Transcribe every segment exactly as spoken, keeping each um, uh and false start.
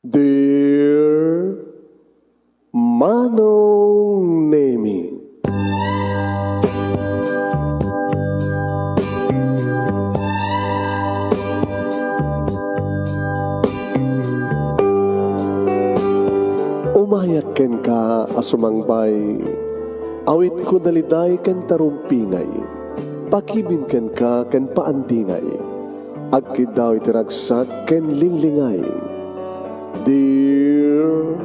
Dear Manong Nemi. Umayak kenka a sumangbay, awitko daliday ken tarumpingay, pakibin kenka ken paandingay, agkiddaw iti ragsak ken linglingay. Dear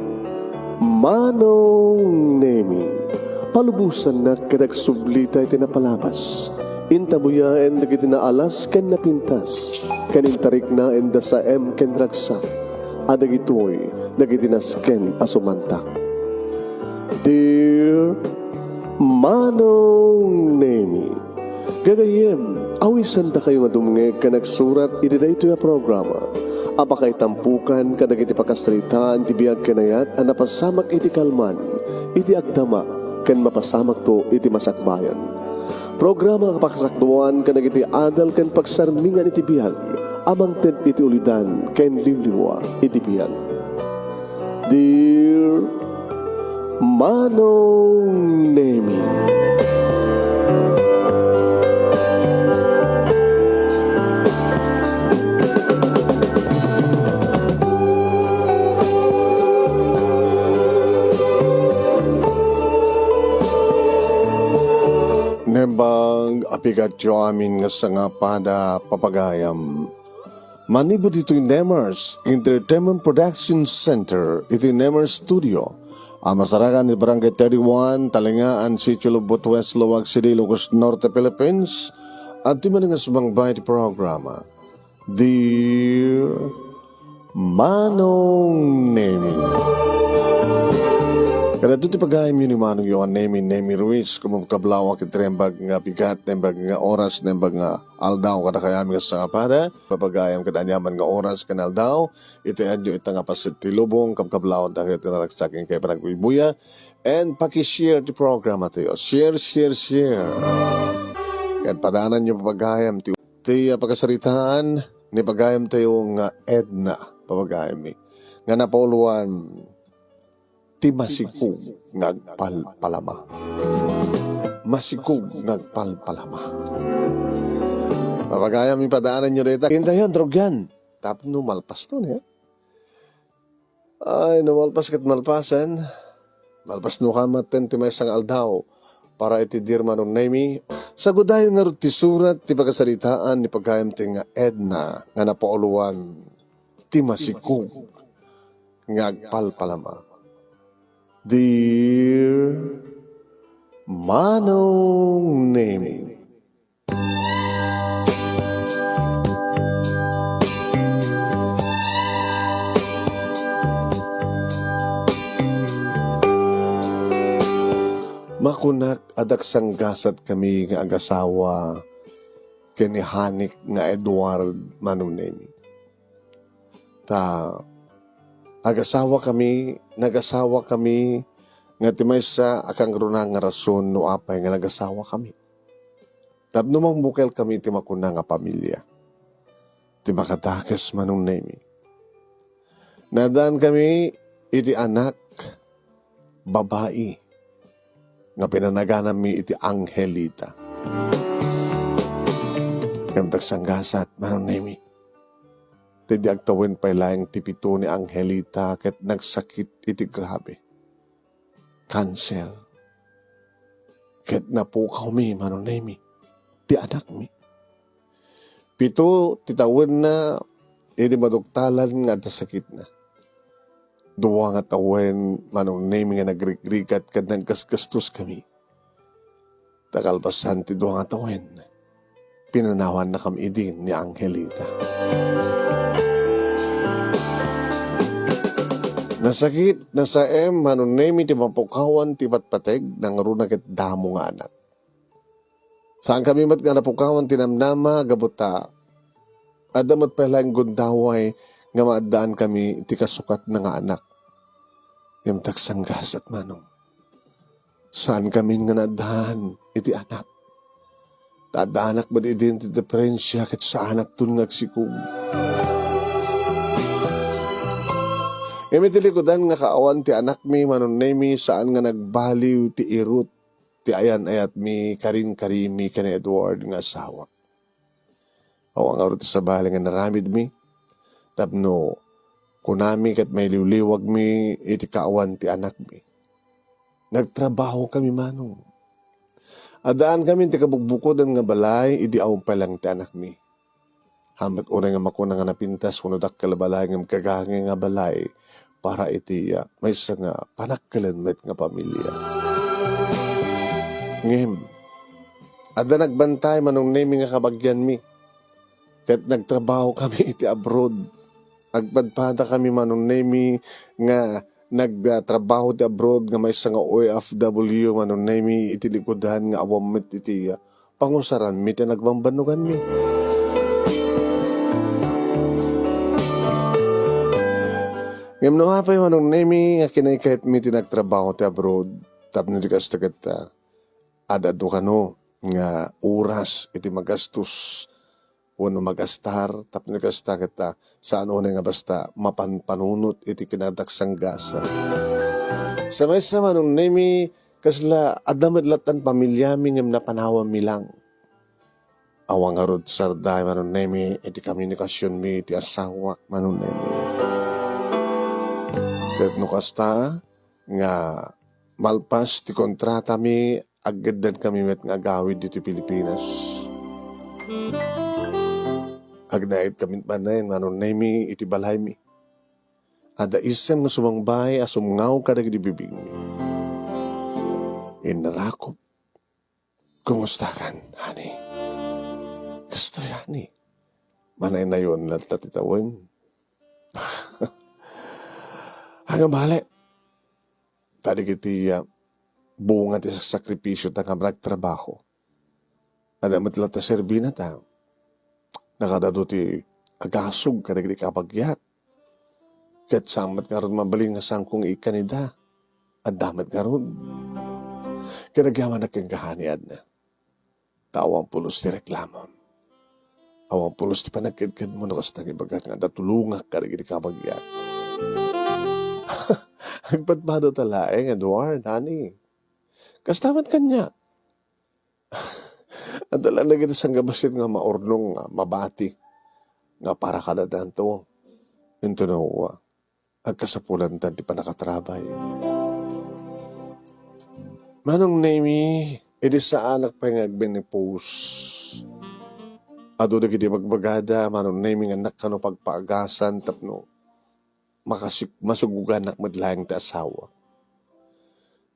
Manong Nemi, palubosannak ket agsublita iti napalabas. Intabuyaen dagiti naalas ken napintas, ken intariknaen da saem ken ragsak, a dagitoy dagiti nasken a sumantak. Dear Manong Nemi, gagayyem, awisendakayo nga dumngeg ken agsurat iti daytoy a programa a pakaitampokan kadagiti pakasaritaan ti biag ken ayat a napasamak iti kalman, iti agdama, ken mapasamakto iti masakbayan. Programa a pakasakduan kadagiti adal ken pagsarmingan iti biag a mangted iti ulidan ken liwliwa iti biag. Dear Manong Nemi. Naimbag a bigatyo amin nga sangapada, papagayam. Manipud ditoy Nemers Entertainment Production Center iti Nemers Studio a masarakan iti Barangay thirty-one, Talingaan, Sitio Lubot West, Laoag City, Ilocos Norte, Philippines. Adtoy manen nga sumangbay iti programa, Dear Manong Nemi. Kadagitoy ti pagayamyo ni Manong Yohan Nemi, Nemi Ruiz, kumakablawak iti naimbag nga bigat, naimbag nga oras, naimbag nga aldaw kadakami nga sangapada. Papagayam ket aniaman nga oras ken aldaw, iti adyo ita nga paset ti lubong, kabkablawak dagiti naragsak ken kay panagbuybuyag, and paki-share ti programa tayo. Share, share, share. Ket padananyo, papagayam, ti, ti, ah, pakasaritaan ni pagayam tayo nga Edna, papagayam mi, nga napauloan ti masikog nga agpalpalama. Masikog nga agpalpalama. Papagayam, ipadaananyo dayta. Indayon, rugyan. Tapno malpasto niya. Ay, no malpas ket malpasen. Malpas no kamaten ti maysa nga aldaw para iti Dear Manong Nemi. Sagudayen ngarud ti surat ti pakasaritaan ni pagayam tayo nga Edna nga napauloan ti masikog nga agpalpalama. Dear Manong Nemi. Makunak a dagsanggasat kami nga agasawa ken ni Hanik nga Edward, Manong Nemi. Ta agasawa kami, nagasawa kami, nga ti maysa a kangruna nga rason no apay nga nagasawa kami. Tapno mangbukel kami iti makuna nga pamilia. Ti makadakes, Manong Nemi. Naaddaan kami iti anak, babai, nga pinanagananmi iti Angelita. Ngem dagsanggasat, Manong Nemi. Ti di agtawen pay laeng ti pito ni Angelita ket nagsakit iti grabe. Kanser. Ket napukawmi, Manong Nemi, ti anakmi. Pito ti tawenna idi maduktalan nga adda sakitna. Dua nga tawen, Manong Nemi, nga nagrigrigat ket naggasgastoskami. Ta kalpasan ti dua nga tawen, pinanawannakami idin ni Angelita. Nasakit, nasaem, Manong Nemi, ti mapukawan ti patpateg, nangruna ket damo nga anak. Saankami met nga napukawan ti namnama, gapu ta adda met pay laeng gundaway nga maaddaankami iti kasukatna nga anak. Ngem dagsanggasat, Manong. Saankami nga naaddaan iti anak. Ta addaanak met idin ti diferensia ket saanakton nga agsikog. Ngem iti likudan nga kaawan ti anakmi, Manong Nemi, saan nga nagbaliw ti irut ti ayan-ayatmi karin-karimi ken ni Edward nga asawa. Awan ngarud ti sabali nga naramidmi, tapno kunami ket mailiwliwagmi iti kaawan ti anakmi. Nagtrabahokami, Manong. Addaankami iti kabukbukodan nga balay idi awan pay laeng ti anakmi. Haan met unay nga makuna nga napintas wenno dakkel a balay ngem gagangay nga balay para iti, ah, maysa nga panakkelen met nga pamilia. Ngem, adda nagbantay, Manong Nemi, nga kabagianmi. Ket nagtrabahokami iti abroad. Agpadpadakami, Manong Nemi, nga nagtrabaho ti abroad nga maysa nga O F W, Manong Nemi, iti likudan nga awan met iti, ah, pangusaranmi ti nagbambannoganmi. Ngem no apay, Manong Nemi, nga kinaykayatmi ti nagtrabaho ti abroad, tapno di kasta ket, ah, ad-adu kano nga oras iti magastos wenno magastar, tapno kasta ket, ah, saan unay nga basta mapanpanunot iti kinadaksanggasat. Sa maysa, Manong Nemi, kasla adda met lattan pamiliami ngem napanawanmi lang. Awan ngarud sarday, Manong Nemi, iti komunikasionmi iti asawak, Manong Nemi. Ket no kasta nga malpas ti kontratami, aggeddadkami met nga agawid ditoy Pilipinas. Agnaedkami manen, Manong Nemi, iti balaymi. Adda isem nga sumangbay a sumngaw kadagiti bibigmi. Innarakop. Kumustakan, honey? Kastoy, honey. Manaynayon latta ti tawen. Ania bale? Ta dagiti, ah, bunga ti saksakripisio ta nga nagtrabaho. Adda met latta serbina ta nakadadu ti agasog kadagiti kabagiat. Ket saan met ngarud mabalin nga sangko nga ikkanida. Adda met ngarud. Ket agyamanak kenka, honey, adda. Ta awan pulos ti reklamom. Awan pulos ti panagkedkedmo no kasta nga ibagak nga adda tulongak kadagiti kabagiat. Agpadpadata laeng, Edward, honey. Kasta met kaniak. Adda laeng dagiti sangkabassit nga maurnong nga mabati nga para kadadanto. Intono, agkasapulantan ti pannakatrabay. Manong Nemi, idi saanak pay nga agmenopause, adu dagiti bagbagada, Manong Nemi, nga annak kano pagpaagasan tapno makasik-, masugoganak met laeng ti asawa.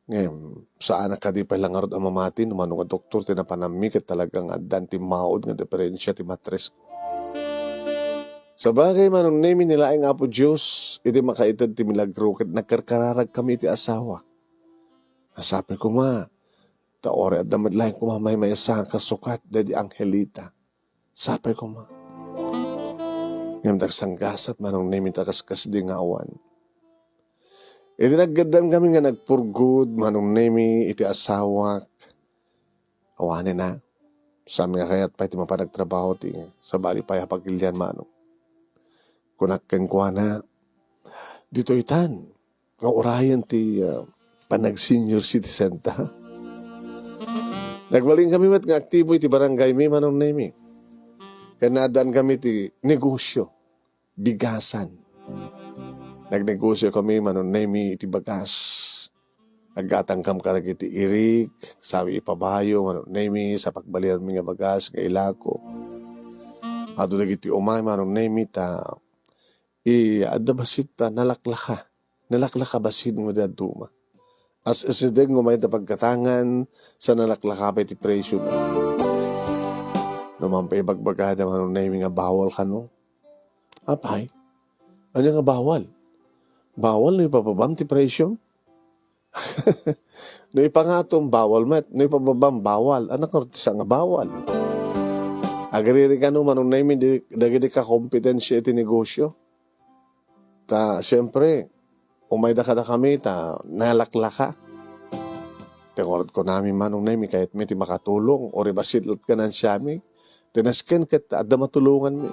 Ngem, saanak kadi pay la ngarud a mamati no mano nga doktor ti napananmi ket talaga nga addan ti maud nga diferensia ti matrisko. Sabagay, Manong Nemi, ni laeng Apo Dios iti makaited ti milagro ket nagkarkararagkami iti asawak. Sapay koma, ta uray adda met laeng koma maymaysa a kasukat daydi Angelita. Sapay koma. Ngem nagsanggasat, Manong Nemi, ta kaskasdi nga awan. Idi naggaddankami nga nagpurgod, Manong Nemi, iti asawak, awanen a. Saan nga kayat pay ti mapan agtrabaho ti sabali pay a pagilian, Manong. Kunak kenkuana, ditoy tan nga urayen ti, ah, panag-senior citizen ta. Nagbalinkami met nga aktibo iti barangaymi, Manong Nemi. Ken naaddaankami ti negosyo, bigasan. Nagnegosyokami, Manong Nemi, iti bagas. Aggatangkam kadagiti irik, sawi ipabayo, Manong Nemi, sa pagbalianmi nga bagas nga ilako. Adu dagiti umay, Manong Nemi, ta i-, adda bassit ta nalaklaka. Nalaklaka bassit nga di dadduma. As-asideg nga umay ta pagkatangan, sa nalaklaka pay ti presyo. No man pay ibagbagada, Manong Nemi, nga bawal kano. Apay? Ania nga bawal? Bawal no ipababam ti presyo? No ipangatom, bawal met. No ipababam, bawal. Ania ngarud ti sa nga bawal? Agriri kano, Manong Nemi, di-, dagiti kakompetensia iti negosyo. Ta, siempre, umayda kadakami, ta nalaklaka. Ti ngarud kunami, Manong Nemi, kayatmi ti makatulong, uray bassit la't ganansiami. Ti nasken ket adda matulonganmi.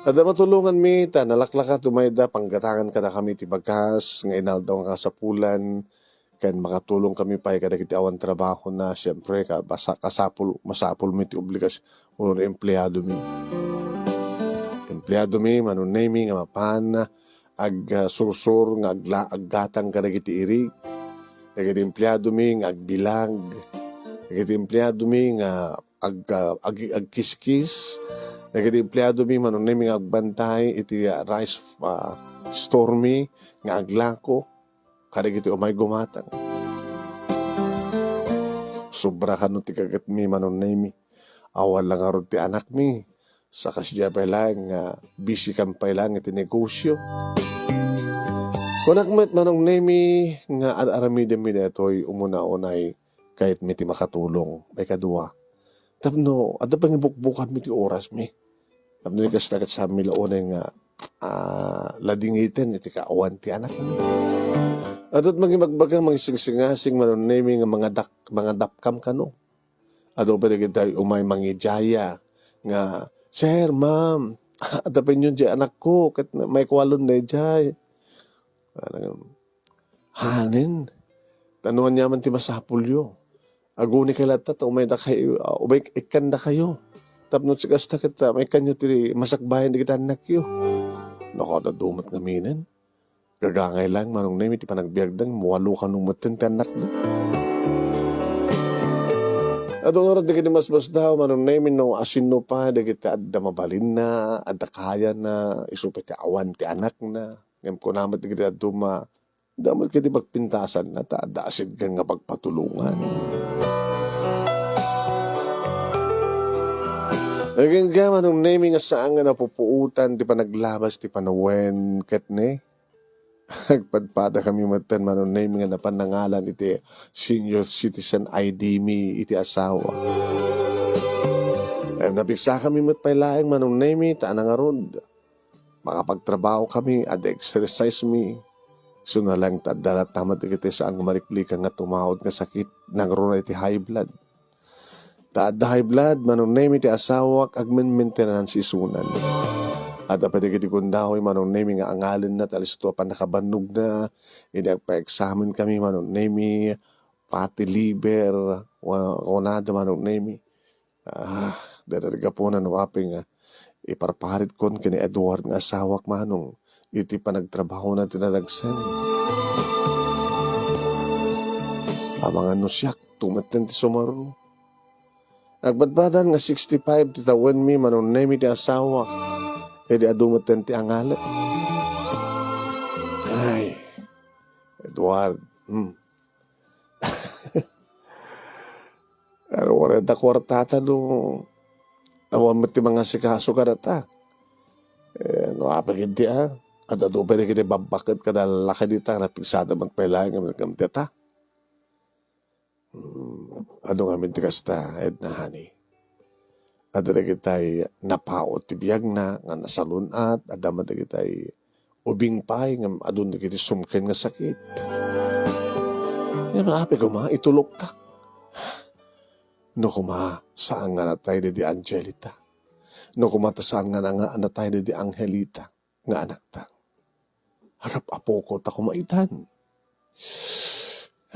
Adda matulonganmi ta nalaklakato mayda panggatangan kadakami ti bagas nga inaldaw nga kasapulan, ken makatulongkami pay kadagiti awan trabahona. Siempre, ka-, basa-, kasapul-, masapulmi ti obligas-, wenno empleadomi. Empleadomi, Manong Nemy, nga mapan ag-, ah, sursur nga agla-, aggatang kadagiti irik. Dagiti empleadomi nga agbilag. Dagiti empleadomi nga ag-, ah, ag-, agkiskis. Dagiti empleadomi, Manong Nemy, nga agbantay iti, ah, rice, ah, store mi nga aglako kadagiti umay gumatang. Sobra kano ti kagetmi, Manong Nemy. Awan la ngarud ti anakmi. Sa kasdiay pay laeng nga busy kan pay laeng iti negosio. Kunak met, Manong Nemy, nga ar-aramidenmi daytoy umuna unay kayatmi ti makatulong. Maikadua, tapno adda pangibukbukanmi ti orasmi. Tapno di kasta ket saanmi la unay nga, ah, ladingiten iti kaawan ti anakmi. Adda mangibagbaga, mangisingsingasing, Manong Nemy, nga mangadak-, mangadapkam kano. Adu pay dagiti umay mangidiaya nga, "Sir, ma'am, adda pay inyo diay anakko, ket maikualon daydiay." Hanen, ta no aniaman ti masapulyo, agunikay latta ta umayda kay, ah, umay ikkandakayo. Tapno ti kasta ket, ah, maikkanyo ti masakbayan dagiti annakyo. Naku, adda dumat ngaminen. Gagangay laeng, Manong Nemy, ti panagbiagda, walo kano metten ti annakda. Adu ngarud dagiti masmasdaaw, Manong Nemy, no asino pay dagiti adda mabalinna, adda kayana, isu pay ti awan ti anakna. Ngem kuna met dagiti adu ma-, damot ket ti pagpintasanna, ta adda asidgan nga pagpatulongan. Agingga, Manong Nemy, nga saan nga napupuotan ti panaglabas ti panawen ket ne, agpadpadakami metten, Manong Nemy, nga napan nangalan iti senior citizen I D mi iti asawa. Ngem napigsakami met pay laeng, Manong Nemy, ta nangarud makapagtrabahokami, adda exercise mi. Isu na laeng ta adda latta met dagiti saan nga mariklikan nga tumawod nga sakit, nangruna iti high blood. Ta adda high blood, Manong Nemy, ti asawak, agmenmaintenance isunan. Adda pay dagiti gundaway, Manong Nemy, nga angalenna ta alisto a pannakabannogna. Idi agpa-examen kami, Manong Nemy, fatty liver, wa-, kunada, Manong Nemy. Ah, dayta ti gapuna no apay nga iparparitkon ken ni Edward nga asawak, Manong, iti panagtrabahona ti nadagsen. Amangan no siak, tumetten ti sumarro. Agpadpadan nga sixty-five ti tawenmi, Manong Nemy, ti asawak. Idi adu metten ti angalek. Ay, Edward, hmm. Awan dayta kuartata no awan met ti mangasikaso kadata. Eh, no apay ketdi a, adda adu pay dagiti babbaket kada lallaki dita, napigsada met pay laeng ngem, ngem dayta. Hmm, adu ngamin ti kasta, Edna, honey. Adda dagitay napaut ti biagna nga nasalun-at, adda met dagitay ubing pay ngem adun dagiti sumken nga sakit. Ngem apay koma, ituloktak. No koma, saan nga natay daydi Angelita. No koma ta saan nga nanga-, natay daydi Angelita nga anakta. Agap-apoko ta koma itan.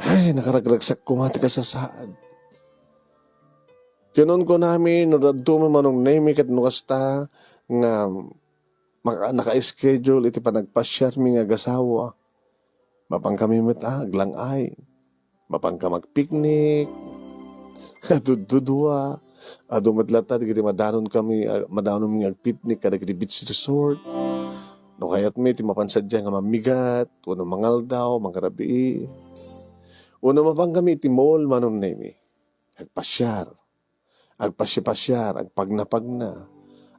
Ay, nakaragragsak koma ti kasasaad. Kinunkunami no dadduma, Manong Nemy, ket no kasta nga maka-, naka-schedule iti panagpasiarmi nga agasawa. Mapankami met a aglang-ay. Mapanka magpiknik. Tuddudua. Adu met latta dagiti madanonkami, ah, madanonmi nga agpiknik kadagiti beach resort. No kayatmi ti mapan sadiay nga mammigat, wenno mangaldaw, mangrabii. Wenno mapankami iti mall, Manong Nemy. Agpasiar. Agpasiapasiar, agpagnapagna,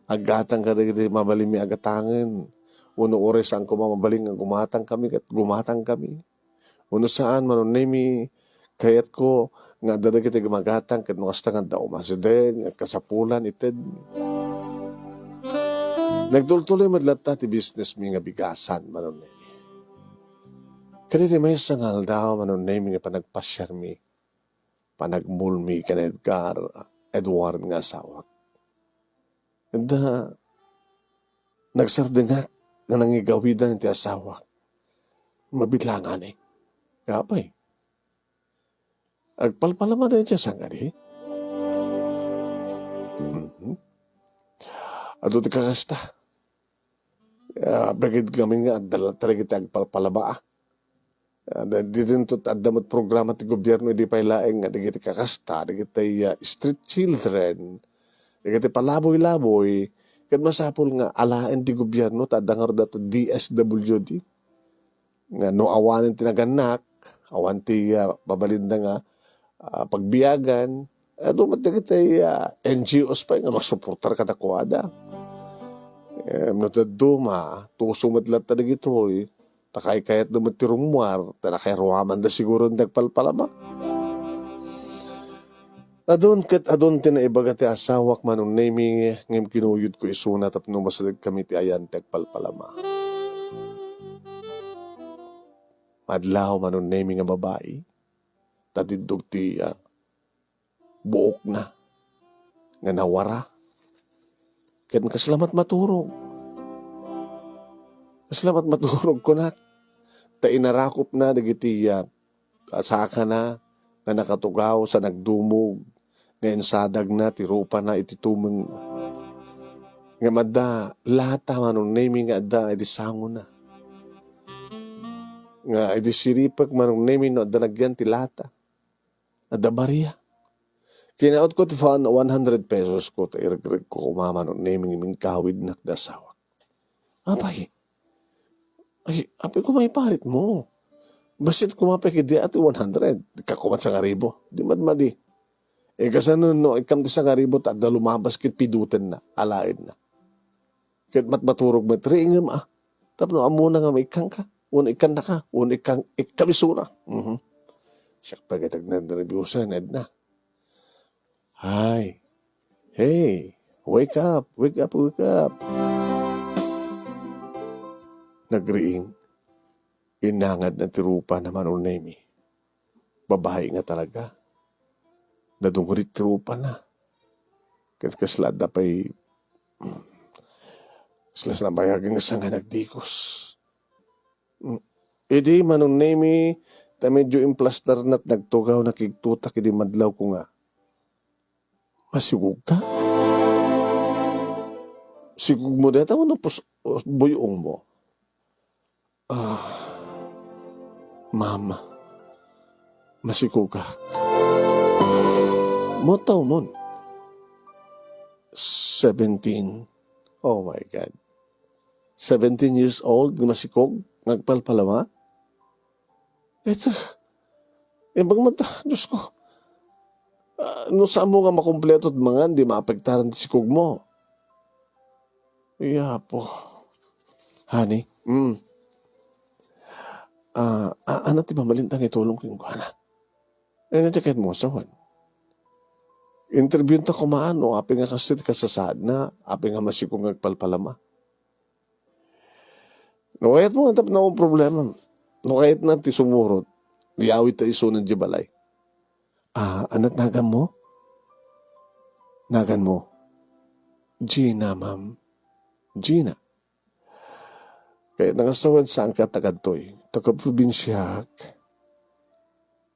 aggatang kadagiti mabalinmi a gatangen, wenno uray saan koma mabalin nga gumatangkami ket gumatangkami. Wenno saan, Manong Nemy, kayatko nga adda dagiti gumagatang ket no kasta nga adda umasiden nga kasapulan, itedmi. Nagtultuloy met latta ti businessmi nga bigasan, Manong Nemy. Kadagiti maysa nga aldaw, Manong Nemy, nga panagpasiarmi, panagmallmi ken Edgar, Edward nga asawak. Adda, Nagsardengak nga nangigawidan ti asawak. Mabiit la ngani. Apay, agpalpalama dayta sangadi? Mhm. Adu ti kakasta. Ah, apay ket ngamin nga adda latta dagiti agpalpalama, ah. Ah, da-, didinto adda met programa ti gobierno idi pay laeng nga dagiti kakasta, dagiti, ah, street children, dagiti palaboy-laboy, ket masapul nga alaen ti gobierno ta adda ngarud daytoy D S W D. Nga no awanen ti nagannak, awan ti, ah, mabalinda nga, ah, pagbiagan, adu met dagiti, ah, N G Os pay nga masuportar kadakuada. Eh, no dadduma, tuso met latta dagitoy, ta kaykayatda met ti rummuar, ta nakairuamanda siguro ti agpalpalama. Adun ket adun ti naibaga ti asawak, Manong Nemi, ngem kinuyodko isuna tapno masadegkami ti ayan ti agpalpalama. Madlaw, Manong Nemi, nga babai, ta diddog ti, ah, buokna nga nawara. Ket kasla matmaturog. Kasla matmaturog, kunak. Ta inarakopna dagiti, ah, sakana nga nakatugaw sa nagdumog nga insadagna ti rupana iti tumeng. Ngem adda lata, Manong Nemi, nga adda iti sangona. Nga idi siripek, Manong Nemi, no adda nagyan ti lata. Adda baria. Kinautko ti fan one hundred pesos ko, ta iregregko koma, Manong Nemi, nga inkawidnak ti asawak. Apay, ay, apay, koma iparitmo. Bassit koma pay ket di ati one hundred. Ikkan koma ti sangaribu. Di madmadi. Eh, kasano no ikkam ti sangaribu ta adda lumabas ket pidutenna, alaenna. Ket matmaturog met riingem, ah. Tapno ammona nga maikkanka, wenno ikkannaka, wenno ikkan, ikkam isuna. Mhm. Siak pay ket agnernerbiusen, Edna. Ay. Hey, wake up, wake up, wake up. Nagriing. Inangadna ti rupana, Manong Nemi. Babai nga talaga. Nadungrit ti rupana. Ket kasla adda pay, kasla nabayagen nga saan nga nagdigos. Mm. Idi, Manong Nemi, ta medyo implasterna ti nagtugaw, nakigtotak idi madlawko nga, "Masikogka? Sikogmo dayta wenno pus-, buy-ongmo?" "Ah, ma'am, masikogak." Mo taw mon? Seventeen. Oh my God. Seventeen years old, nga masikog, nga agpalpalama? Ito, imbag man ta, Diyos ko. Ah, no saan mo nga makumpleto ti mangan, di maapektaran ti sikog mo. Ay, Apo. Honey? Mm. Ah, a-, ano ti mabalin ta nga itulong kenkuana? Ay, nga jacket mo, sawan. Interview ta kumaan, no? Apay nga kastoy ti kasasaadna, apay nga masikog nga agpalpalama. No kayat mo, tapno ang problema. No kayat na ti sumurot, iyawid ta isuna di balay. Ah, anat nagan mo? Nagan mo? Gina, ma'am. Gina. Kayat na nga sawen saan ka tagadtoy. Taga probinsyak.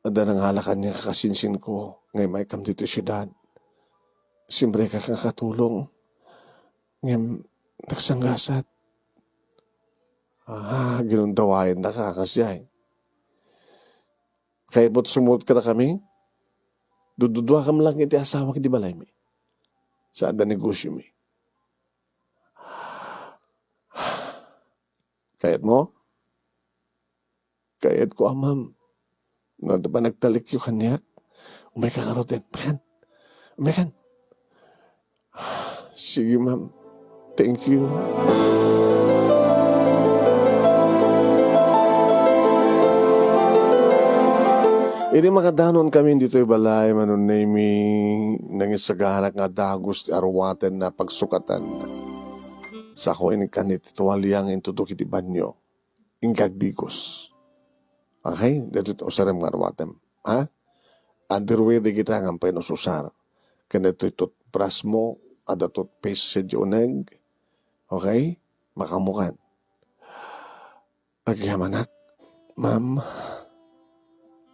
Adda nangala kaniak a kasinsinko nga immaykam ditoy siudad. Simrek nga katulong. Ngem nagsanggasat. Ah, ginundawayannaka, kasdiay. Kayat mo't sumurot kadakami? Dududuakam lang iti asawak iti balaymi. Saan da negosyomi? Kayat mo? Kayat ko, a, ma'am. No, adda panagtalikyo kaniak, umayka ngaruden. Umaykan. Umaykan. Sige, ma'am. Thank you. Idi makadanon kami ditoy balay, Manong Nemi, nangisaganak nga dagus ti aruaten a pagsukatan. Sako, inikkan iti tualia nga intudok iti banio. Inka agdigos. Okay? Daytoy ti usarem nga aruatem. Ha? Underwear dagita nga ampay no susar. Ken daytoy toothbrush mo, adda toothpaste sadiay uneg. Okay? Makamukan. Agyamanak, ma'am.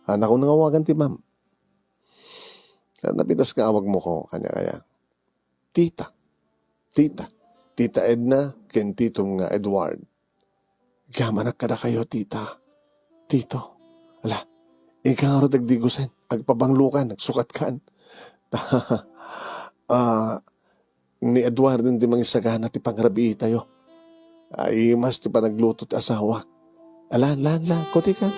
Anakon nga awagan ti ma'am. Ket napitas nga awagmo ko, kanya kaya. Tita. Tita. Tita Edna, ken titom nga Edward. Agyamanak kadakayo, tita. Tito. Ala, ika ngarud agdigusen, agpabanglokan, agsukatkan. Ah, ni Edward ti mangisagana ti pangrabiitayo. Ay, mas ti panagluto ti asawak. Alan, lan, lan, kutikan.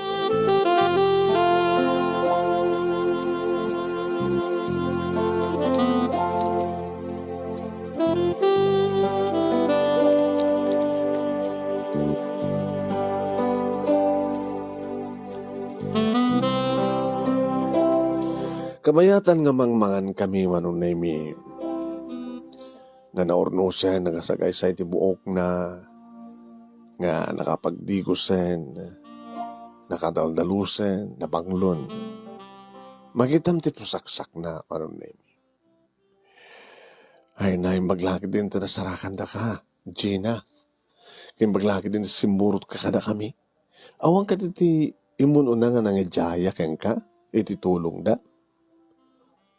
Kabayatan nga mangmangan kami, Manong Nemi, nga naurnosen, nagasagaysay ti buokna, nga nakapagdigusen, nakadaldalusen, nabanglon. Makitam ti pusaksakna, Manong Nemi. Ay, naimbag la ketdi ti nasarakandaka, Gina. Naimbag la ketdi ti simmurotka kadakami. Awan kadi ti immun-una nga nangidiaya kenka iti tulongda?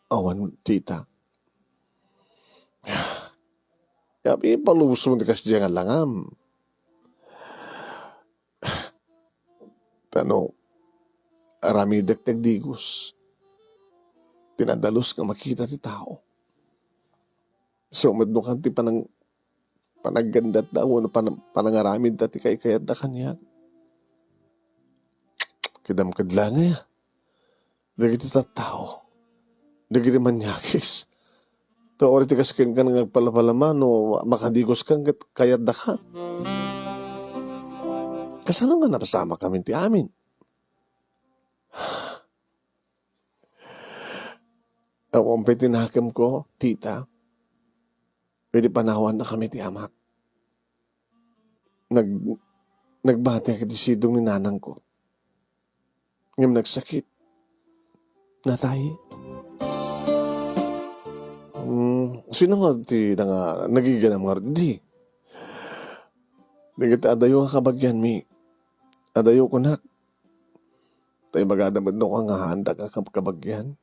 Awan, tita. Ya, ipalusmo ti kasdiay nga langam. Tano, aramidek ti agdigus. Ti nadalus nga makita ti tao. So, met no kan ti panang-, panaggandatda wenno pan-, panangaramidda ti kaykayatda kaniak. Kidam ket la ngay, dagiti tattao, dagiti manyakis. Ta uray ti kas kenka nga agpalapalama no makadiguskan ket kayaddaka. Kasano nga napasamak amin ti amin? Awan pay ti nakemko, tita. Idi panawannakami ti amak. Nag-, nagbatiak iti sidong ni nanangko. Ngem nagsakit. Natay. Hmm, sino nga ti nanga-, nagiganam nga di? Dagiti adayo nga kabagianmi. Adayo kunak. Ta ibagada met no nga haandak nga kab-, kabagian.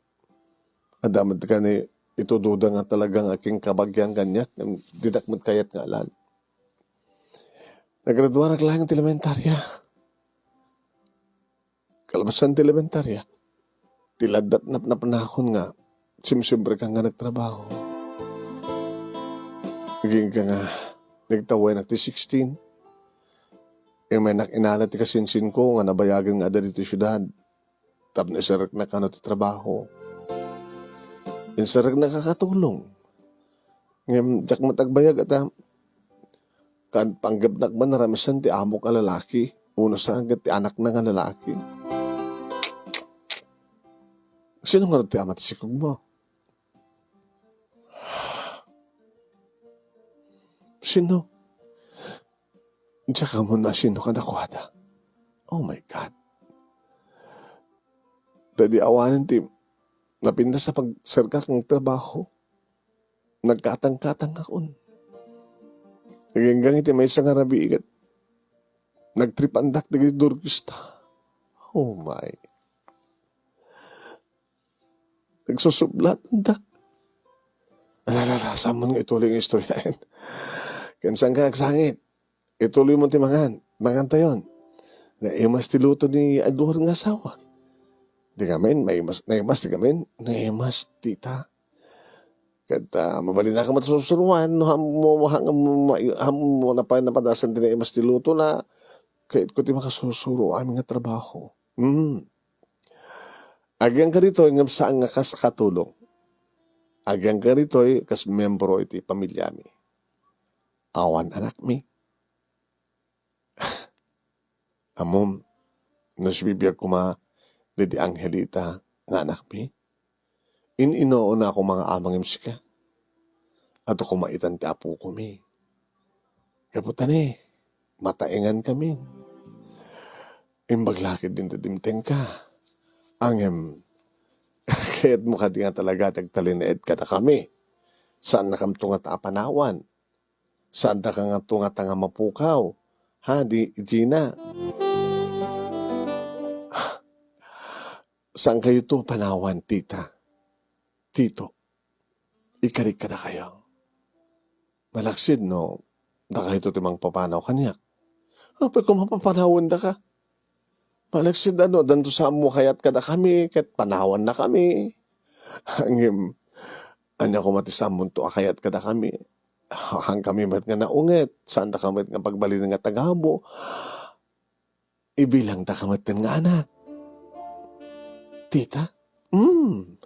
Adda met kani itudoda nga talaga nga agingkabagian kaniak, ngem didak met kayat nga alan. Nagraduarak laeng ti elementarya. Kalpasan ti elementarya, ti laddat napnapnakon nga simsiempre ka nga nagtrabaho. Agingga nga nagtawenak ti sixteen, imaynak inala ti kasinsinko nga nabayagen nga adda ditoy siudad. Tapno iserreknak kano ti trabaho. Inserreknak a katulong. Ngem diak met agbayag a ta, kan-, panggepnak man a ramesen ti amok a lalaki, wenno saan ket ti anakna nga lalaki. Sino ngarud ti ama ti sikogmo? Sino? Diak ammo no sino kadakuada. Oh my God. Daydi awanen ti napintas a pagserkak nga trabaho. Nagkatangkatangakon. Agingga iti maysa nga rabii ket nagtripandak dagiti durkista. Oh my. Nagsusublatandak. Ala, ala, ala, saanmo nga ituloy nga istoryaen. Ken saanka agsangit. Ituloy mo ti mangan. Mangantayon. Naimas ti luto ni Edward nga asawa. Di ngamin, maimas, naimas di ngamin, naimas, tita. Ket, ah, mabalinakon met a susuroan, no, haanmo, haanmo, haanmo napay napadasan ti naimas ti luto na, ket ko ti makasusuro amin nga trabaho. Hmm. Agyangka ditoy ngem saan nga kas katulong. Agyangka ditoy kas membro iti pamiliami. Awan anakmi. Ammom, no sibibiag koma daydi Angelita nga anakmi, in-inoona a koma nga ama ngem sika. Adu koma itan ti apokomi. Gapu ta ne, mataengankami. Imbag la ketdin ti dimtengka. Ngem, kayatmo kadi nga talaga ti agtalinaed kadakami. Saannakamto ngata a panawan. Saandaka nga tunga ta nga mapukaw, ha, di, Gina? Saankayo to panawan, tita. Tito, ikarik kadakayo. Malaksid no, dakayo to ti mangpapanaw kaniak. Apay, koma papanawendaka. Malaksid no, addanto sa ammo a kayat kadakami, ket panawannakami. Ngem, ania koma ti sa ammonto a kayat kadakami? Haankami met nga naunget, saandaka met nga pagbalinen nga tagabu. Ibilangdaka metten nga anak. Tita? Hmm.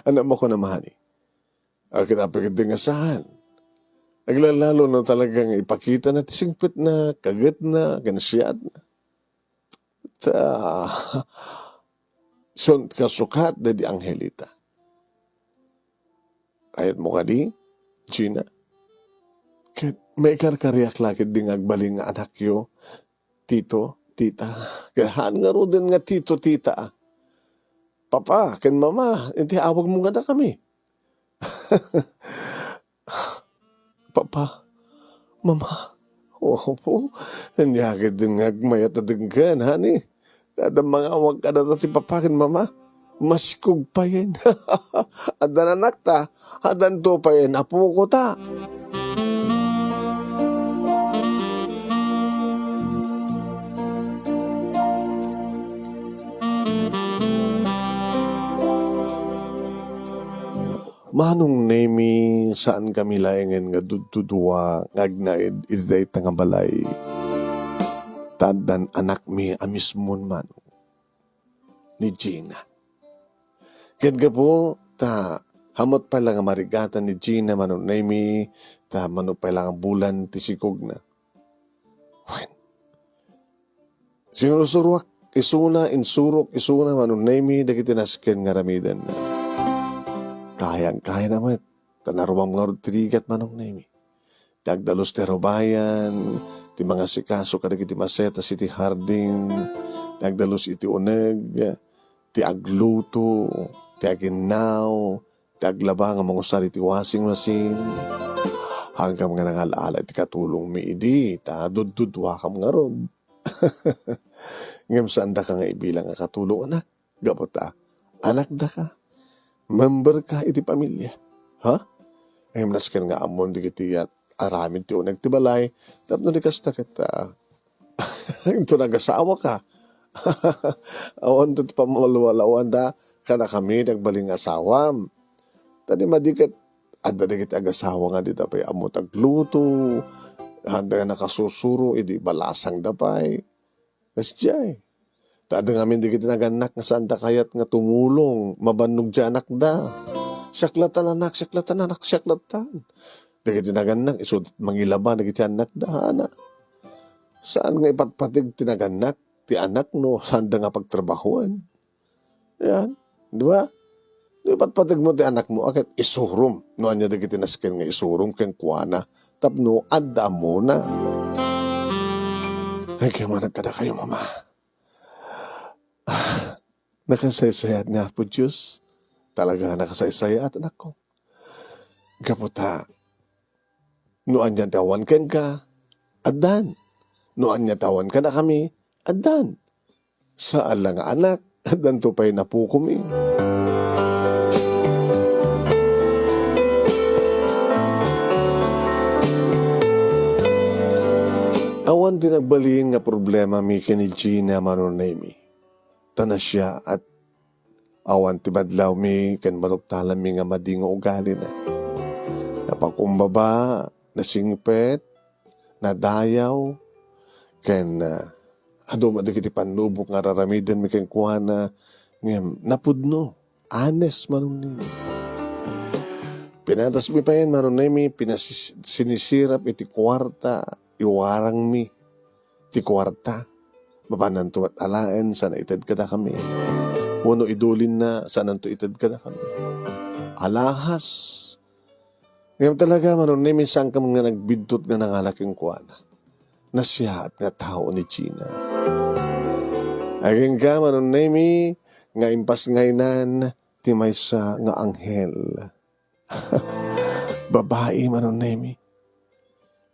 Ania makunak, honey? Akin apay ketdi nga saan. Aglalalo no talaga nga ipakitana ti singpetna, kagetna, ken siatna. Ta, isun kasukat daydi anghel ita. Kayatmo kadi, Gina? Ket maikarkariak la ketdi nga agbalin nga anakyo, tito, tita. Ket haan ngaruden nga tito, tita, a. Papa ken mama, inti awagmo kadakami. Papa, mama, opo, ania ketdin nga agmayat a denggen, honey. Adda mangawag kadata ti papa ken mama. Masikog payen. Addan anakta, addanto payen apokota. Manong Nemi, saankami laengen nga duddudua nga agnaed iti dayta nga balay. Ta addan anakmi a mismon, Manong, ni Gina. Ket gapu ta hamut pay la nga marigatan ni Gina, Manong Nemi, ta mano pay la nga bulan ti sikogna. Wen, sinurusuroak isuna, insurok isuna, Manong Nemi, dagiti nasken nga aramidenna. Kayang-kayana met, ta naruam ngarud ti rigat, Manong Nemi. Ti agdalus ti arubayan, ti mangasikaso kadagiti masetas iti hardin, ti agdalus iti uneg, ti agluto, ti aginnaw, ti aglaba nga mangusar iti washing machine. Haankam nga nangal-ala iti katulongmi idi, ta dudduduakam ngarud. Ngem saandaka nga ibilang a katulong, anak, gapu ta anakdaka, memberka iti pamilia. Ha? Ngem nasken nga ammon dagiti at aramid ti uneg ti balay, tapno di kasta ket, ah, inton agasawaka. Awan ti pammalwalawanda, kadakami ti agbalin nga asawam. Ta di madi ket adda dagiti agasawa nga dida pay ammo ti agluto, adda nga nakasusuro, idi balasangda pay. Kasdiay. Ta adda ngamin dagiti nagannak nga saanda kayat nga tumulong, mabannog ti anakda. Siak latan, anak, siak latan, anak, siak latan. Dagiti nagannak, isu ti mangilaba dagiti annakda, ana. Saan nga ipatpateg ti nagannak, ti anak no saanda nga pagtrabahoen. Yan. Di ba? No ipatpategmo ti anakmo, a ket isurom. No ania dagiti nasken nga isurom kenkuana tapno adda ammona. Ay, kayamanak kadakayo, Mama. Ah, nakasaysayaat ni Apo Dios. Talaga nga nakasaysayaat, anakko. Gapu ta, no ania ti awan kenka, addan. No ania ti awan kadakami, addan. Saan la nga anak, addanto pay napukomi. Awan ti nagbalin nga problemami ken ni Gina, Manong Nemi. Ta nasiaat. Awan ti badlawmi ken manuktalanmi nga madi nga ugalina. Napakumbaba, nasingpet, nadayaw, ken, ah, adu met dagiti pannubok nga ar-aramidenmi kenkuana, ngem napudno, honest, Manong Nemi. Pinatasmi payen, Manong Nemi, pinasis-, sinisirap iti kuarta, iwarangmi ti kuarta. Mapananto met alaen, saan a ited kadakami. Wenno idulinna, saananto ited kadakami. Alahas. Ngem talaga, Manong Nemi, saankam nga nagbidtot nga nangala kenkuana. Nasiaat nga tao ni Gina. Agingga, Manong Nemi, nga impasngaynan ti maysa nga anghel. Babai, Manong Nemi.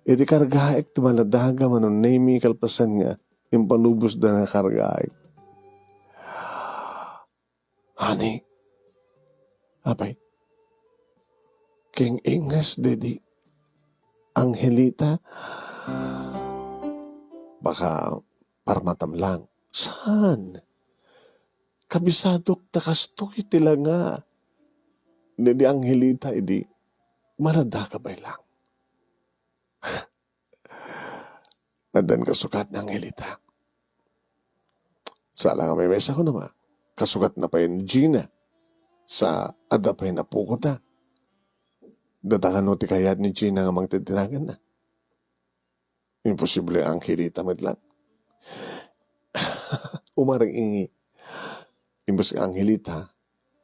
Iti kargaek ti maladaga, Manong Nemi, kalpasan nga impalubosda nga kargaek. Honey, apay, king-inges daydi Angelita? Baka parmatam lang. Saan? Kabisadok ta kastoy ti langa daydi Angelita idi maladaga pay lang. Addan kasukat ni Angelita. Sala nga maymaysa kuno ma. Kasukatna pay ni Gina. Sa adda pay ni apokota. Data kano ti kayat ni Gina nga mangted ti naganna? Imposible, Angelita met lang. Umarang ingi. Imbes nga Angelita,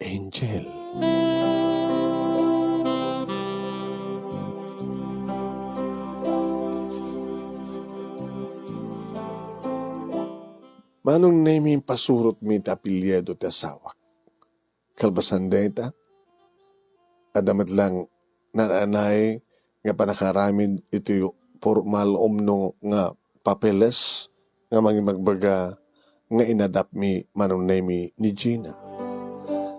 Angel. Manong Nemi, impasurotmi ti apelyido ti asawak. Kalpasan dayta, adda met lang nananay nga pannakaaramid iti pormal umno nga papeles nga mangibagbaga nga inadapmi, Manong Nemi, ni Gina.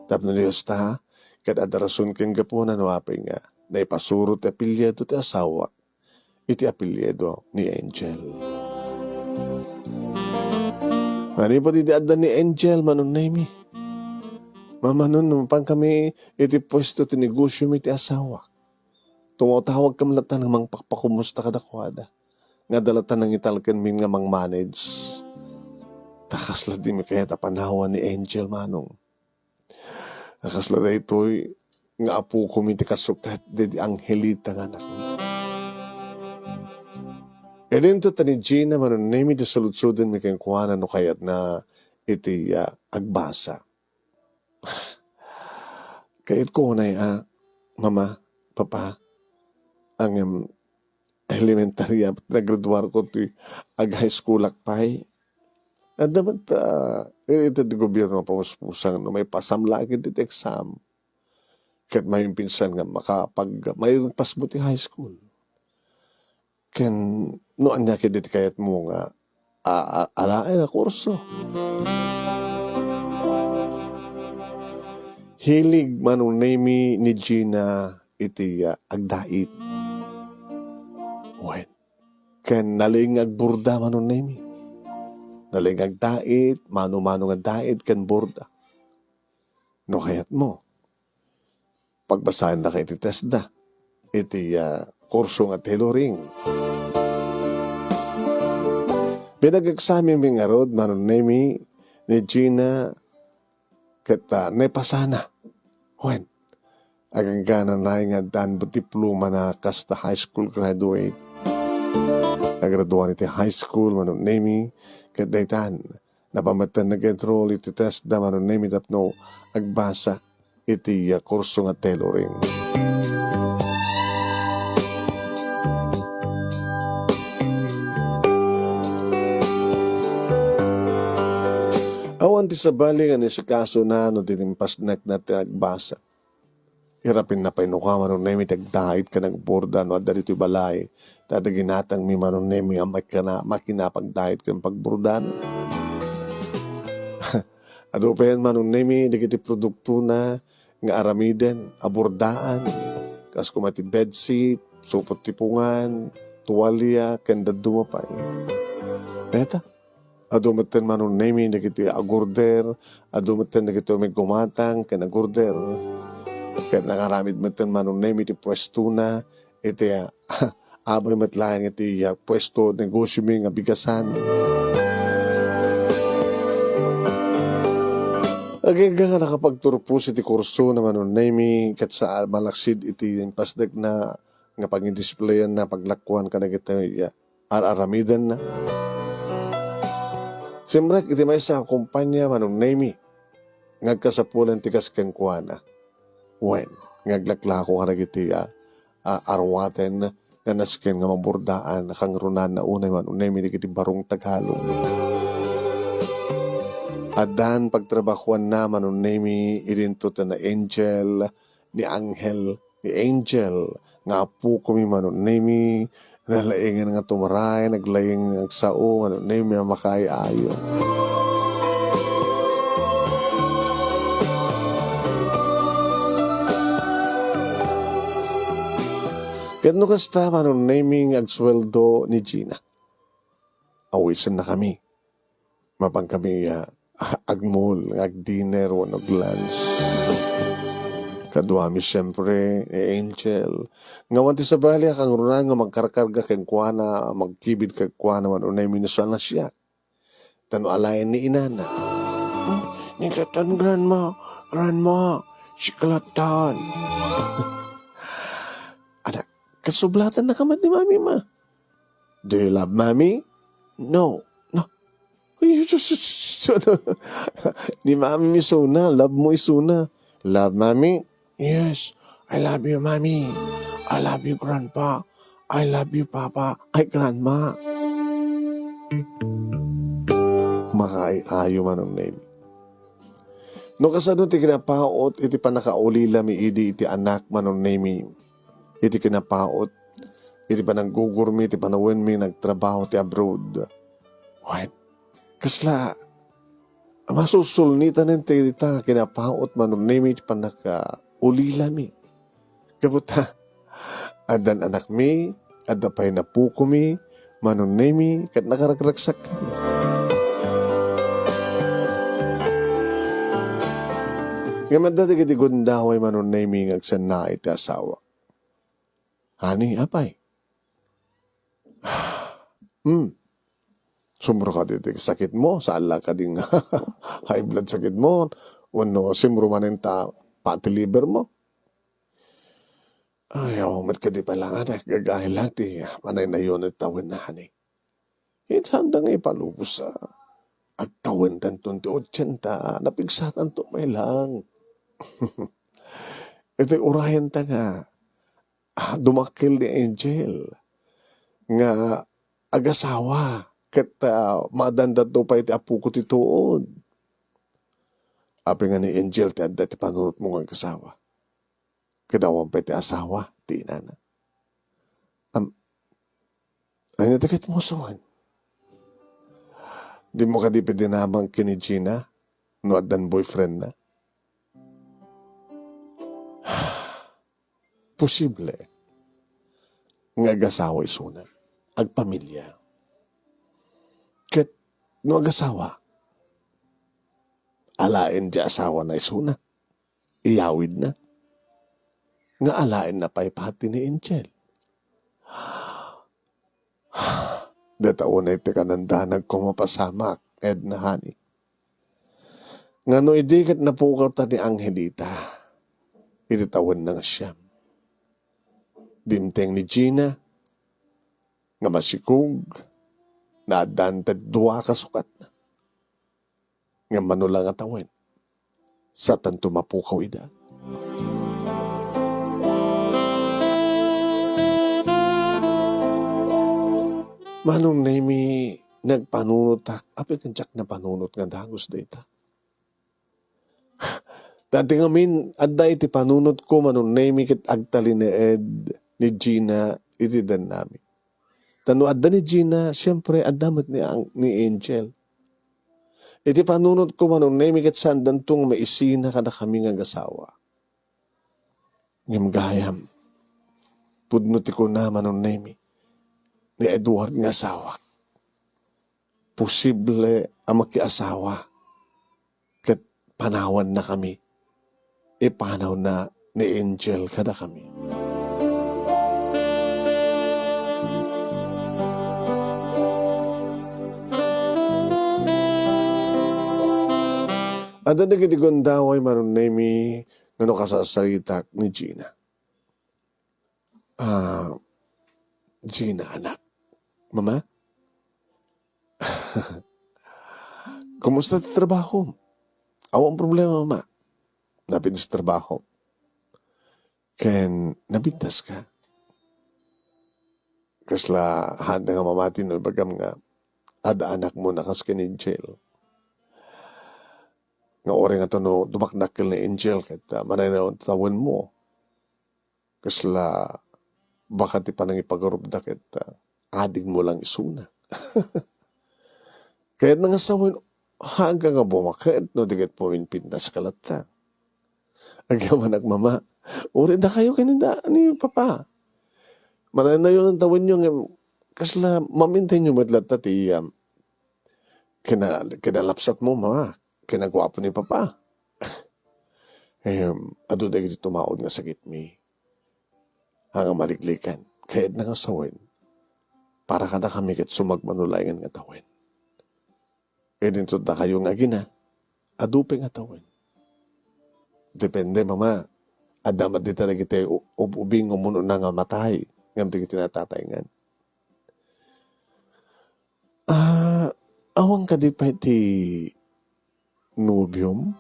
Tapno Dios ta, ket adda rason ken gapuna no apay nga naipasurot ti apelyido ti asawak iti apelyido ni Angel. Manipud idi adda ni Angel, Manong Nemi, mamanon no mapankami iti puesto ti negosiomi ti asawak. Tumawtawagkami latta nga mangpakpakumusta kadakuada. Nga adda latta nangitalkenmin nga mangmanage. Ta kasla dimi kayat a panawan ni Angel, Manong. A kasla daytoy nga apokomi ti kasukat daydi Angelita nga anakmi. Idinto ta ni Gina, Manong Nemi, ti sulodsodenmi kenkuana no kayatna iti, ah, agbasa. Kayatko unay a, Mama, Papa, ngem elementarya, nagraduarko ti ag-high schoolak pay. Adda met, ah, iti ti gobierno a pamuspusang no maipasamlaak iti exam. Ket maminsan nga makapag-, maipasmo ti high school. Ken no ania ketdi ti kayatmo nga a-, a-, alaen a kurso? Hilig, Manong Nemi, ni Gina iti, ah, agdait. Wen, ken nalaing nga agburda, Manong Nemi. Nalaing nga agdait, mano-mano nga dait ken burda. No kayatmo, pagbasaendaka iti TESDA, iti, ah, kurso nga tailoring. Pinag-examinmi ngarud, Manong Nemi, ni Gina, ket, ah, naipasana. Wen, aganggananay nga addaan diplomana kasta high school graduate. Nagraduan iti high school, Manong Nemi, ket daytan, napametten nag-enroll iti TESDA, Manong Nemi, tapno agbasa iti, ah, kurso nga tailoring. Awan ti sabali nga naisikasona no di impasnekna ti agbasa. Irapinna pay no ka, Manong Nemi, ti agdait ken agburda no adda ditoy balay. Ta adda ginatangmi, Manong Nemi, a makina-, makinapagdait ken pagburdana. Adu pay, Manong Nemi, dagiti produktona nga aramiden a burdaan. Kas koma ti bedsit, supot ti pungan, tuwalya, ken dadduma pay. Dayta, adu metten, Manong Nemi, dagiti agurder, adu metten dagiti umigumatang ken agurder. Ket nangaramid metten, Manong Nemi, ti puestona iti, ah, abay met laeng iti, ah, puesto, negosiomi nga bigasan. Agingga nga nakapagturpos iti kursona, Manong Nemi, ket sa malaksid iti impasdekna nga pangidisplayanna paglakuan kadagiti, ah, ar-aramidenna. Simrek iti maysa a kompania, Manong Nemi, nga agkasapulan ti kas kenkuana. Wen, nga aglaklako kadagiti, ah, ah, aruaten nga nasken nga maburdaan a kangrunanna unay, Manong Nemi, dagiti barong Tagalog. Addan pagtrabahuanna, Manong Nemi, idinto ta ni Angel, ni Angel, ni Angel, nga apokomi, Manong Nemi, Nalaingan nga tumray, naglaing nga agsao, nga Nemi a makaay-ayo. Ket no kasta, Manong Nemi nga agsueldo ni Gina. Awisennakami. Mapankami, ah, agmall, nga agdinner, wenno aglunch. Kaduami, siempre, ni Angel. Nga awan ti sabali a kangrunaan nga magkarkarga kenkuana, magkibid kenkuana, wenno unay minusal na siak. Ta no alaen ni inana. Hmm, ni katan, Grandma, Grandma, siklatan. Anak, kasublatan na ka met ni Mami, ma. Do you love Mommy? No. No. Ay, sus, sus, sus, ano? Ni Mommy isuna, love mo isuna. Love Mommy? Yes. I love you, Mommy. I love you, Grandpa. I love you, Papa. Ay, Grandma. Makaay-ayo, Manong Nemi. No kasano ti kinapaut iti pannakaulilami idi iti anak, Manong Nemi? Iti kinapaut iti pananggugurmi, iti panawenmi nagtrabaho ti abroad. Wen, kasla masusulnitanen ti dita kinapaut, Manong Nemi, iti pannakaulilami. Gapu ta, addan anakmi, adda pay napukomi, Manong Nemi, ket nakaragragsakkami. Ngem adda dagiti gundaway, Manong Nemi, nga agsennaay ti asawa. Honey, apay? Hmm. Sumro kadi ti sakitmo, saan la kadi nga high blood sakitmo, wenno simro manen ta pati liver mo? Ay, awan met kadi pay la nga, gagahi lang ti, ah, manaynayon ti tawenna, honey. Ket saan da nga ipalubos, ah, agtawentanton ti otsenta, napigsatanto pay lang. Iti urayenta nga, ah, dumakkel ni Angel nga agasawa ket, ah, maadandanto pay ti apoko ti tuod. Apay nga ni Angel ti adda ti panunotmo nga agasawa? Ket awan pay ti asawa ti inana. Am, ania ti ket musuan? Dimo kadi pay dinamag ken ni Gina no addan boyfriendna? Posible nga agasawa isuna, agpamilya. Ket no agasawa, alaen ti asawana isuna, iyawidna, nga alaenna pay pati ni Angel. Dayta unay ti kanandanag ko mapasamak, Edna, honey. Nga no idi ket napukawta ni Angelita iti tawenna nga siam. Dimteng ni Gina nga masikog, naaddan ti dua ka sukatna. Ngem mano la nga tawen, saantanto mapukaw ida. Manong Nemi, nagpanunotak, apay ket diak napanunot nga dagus dayta. Dati ngamin, adda iti panunotko, Manong Nemi, ket agtalinaed ni Gina iti dennami. Ta no adda ni Gina, siempre, adda met ni Ang-, ni Angel. Iti panunotko, Manong Nemi, ket saandanto nga maisina kadakami nga agasawa. Ngem gayam, pudno ti kuna, Manong Nemi, ni Edward nga asawak. Posible a makiasawa ket panawannakami. Ipanawna ni Angel kadakami. Adda dagiti gundaway, Manong Nemi, nga no kasarsaritak ni Gina. Ah, Gina, anak. Mama? Kumusta ti trabaho? Awan problema, Mama. Napintas trabaho. Ken napintas ka. Kasla haanda nga mamati no ibagam nga adda anakmo a kas ken Angel. Nga uray nga no dumakdakkel ni Angel ket, ah, manaynayon ti tawenmo. Kasla baka ti panangipagarupda ket, ah, adingmo lang isuna. Kayatna nga sawen, haanka nga bumaket no di ket puminpintas ka latta. Agyamanak, Mama, uray dakayo ken ni da-, ni Papa. Manaynayon tawenyo ngem kasla mamintenyo met latta ti, um, kina-, kinalapsatmo, Mama, kinaguapo ni Papa. Em, adu dagiti tumaud nga sakitmi. Haan nga maliklikan, kayatna nga sawen, para kadakami ket sumagmamano laengen nga tawen. Idinto dakayo nga agina, adu pay nga tawen. Depende, Mama. Adda met dita dagiti u-, ub-ubing nga umuna nga matay, ngem dagiti natatayngan. Ah, awan kadi pay ti nobiom?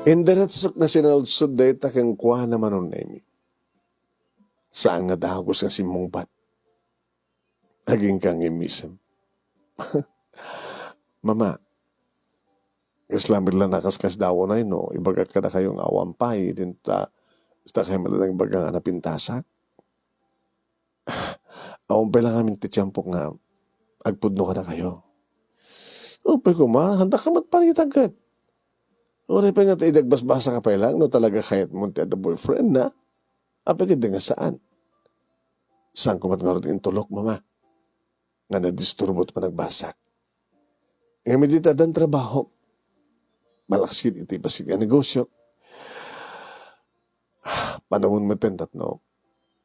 Indiretsok nga sinaludsod dayta kenkuana, Manong Nemy. Saan nga dagus nga simmungbat. Agingga nga immisem. Mama, kasla met la nakaskasdaaw unay no ibagak kadakayo nga awan pay, idinta, istakay met la nagbaga nga napintasak. Awan pay la ngamin ti tiempok nga agpudno kadakayo. Apay koma, haandak met paritan ket. Uray pay nga ta idi agbasbasaka pay lang, no talaga kayatmo ti adda boyfriend na. Apay ket di nga saan. Saanko met ngarud intulok, Mama, nga nadisturbo ti panagbasak. Ngem idi ta addan trabaho, malaksid iti bassit nga negosio. Panawen metten tapno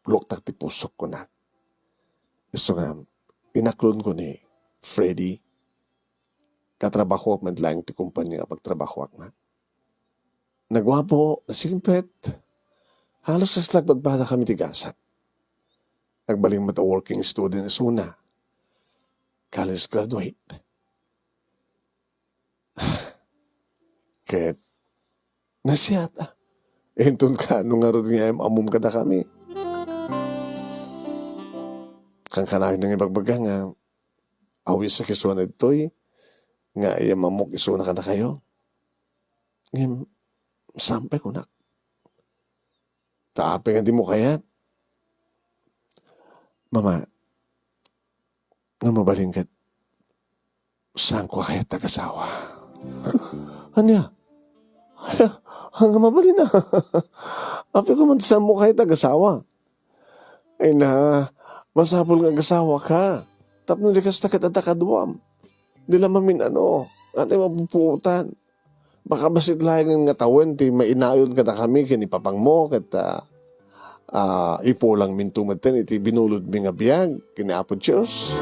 luktak ti pusok, kunak. Isu nga, inaklonko ni Freddy. Katrabahoak met laeng ti kumpania nga pagtrabahoak na. Naguapo, nasimpet. Halos kasla agpadpadakami ti gasat. Nagbalin met a working student isuna. College graduate. Ket nasiat, ah. Inton kaano ngarud nga im-ammom kadakami. Kankanayon nga ibagbaga nga awisak isuna ditoy nga im-ammok isuna kadakayo. Ngem, saan pay kunak. Ta apay nga dimo kayat? Mama, no mabalin ket, saanko kayat ti agasawa. Ania? Ay, haan nga mabalin a. Apay koma ti saanmo kayat ti agasawa? Ay na, masapul nga agasawaka. Tapno di kasta ket adda kaduam. Di la mamin-ano, ania ti mapupuotan. Baka bassit laengen nga tawen ti mainayon kadakami ken ni papangmo ket, ah, ah, ipulangminto metten iti binulodmi nga biag ken ni Apo Dios.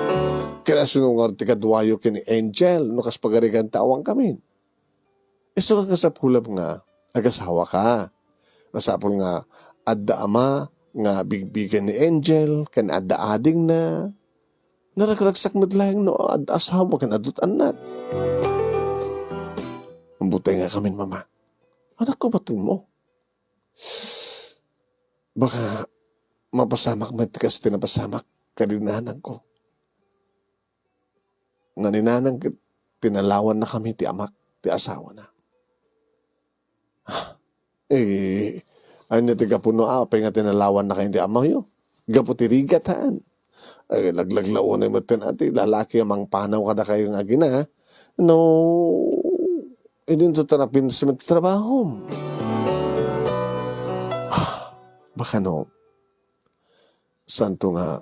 Ken asino ngarud ti kaduayo ken ni Angel no kas pagarigan ta awankamin? Isu nga kasapulam nga agasawaka. Masapul nga adda ama nga bigbigen ni Angel ken adda adingna. Naragragsak met laeng no adda asawa ken adda annak. Ambutengakamin, Mama. Anakko baton mo. Baka mapasamak met kas ti napasamak kadi nanangko. Nga ni nanang ket tinalawannakami ti amak, ti asawana. Eh, ania ti gapu no apay nga tinalawannakayo ti amayo? Gapu ti rigat, haan. Ay, laglaglaunay metten a ti lalaki a mangpanaw kadakayo nga agina, no, idinto ta napintas met ti trabahom. Baka no, saanto nga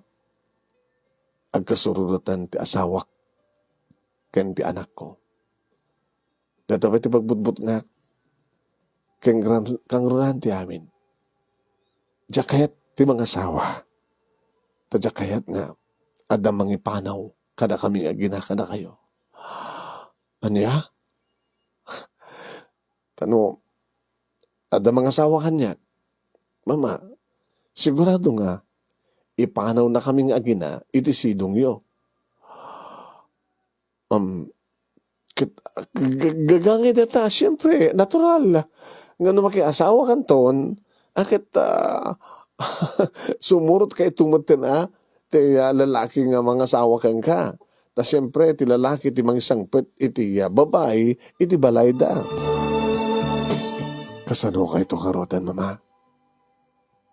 agkasururotan ti asawak ken ti anakko. Dayta pay ti pagbutbutngak ken gran-, kangrunaan ti amin. Diak kayat ti mangasawa. Ta diak kayat nga adda mangipanaw kadakami nga agina kadakayo. Ania? Ta no adda mangasawa kaniak, Mama, sigurado nga ipanawnakami nga agina iti sidongyo. Um, ket, g-, g-, gagangay dayta, siempre, natural. Nga no makiasawakanton, a ket, ah, sumurotka ito metten, ah, ti, ah, lalaki nga mangasawa kenka. Ta siempre, ti lalaki ti mangisangpet iti, ah, babai iti balayda. Kasano kayto ngaruden, Mama?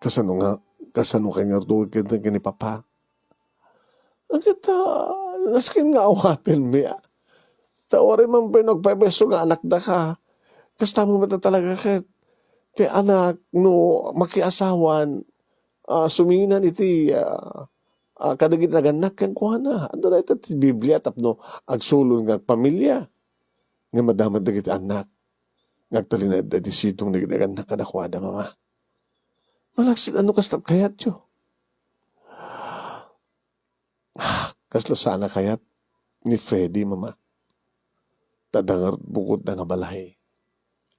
Kasano nga, kasano kay ngaruden ken, ken ni Papa? Agita, nasken nga awatenmi, a. Ta uray man pay no agpaypayso nga anakdaka. Kasta met talaga ket ti anak no makiasawan, a, suminan iti, a, a, kadagiti nagannak kenkuana. Adda dayta ti Biblia tapno agsulod nga agpamilia. Ngem adda met dagiti annak nga agtalinaedda iti sidong dagiti nagannak kadakuada, Mama. Malaksid no kasta ti kayatyo. Kasla saan a kayat ni Freddy, Mama. Ta adda ngarud bukotda nga balay.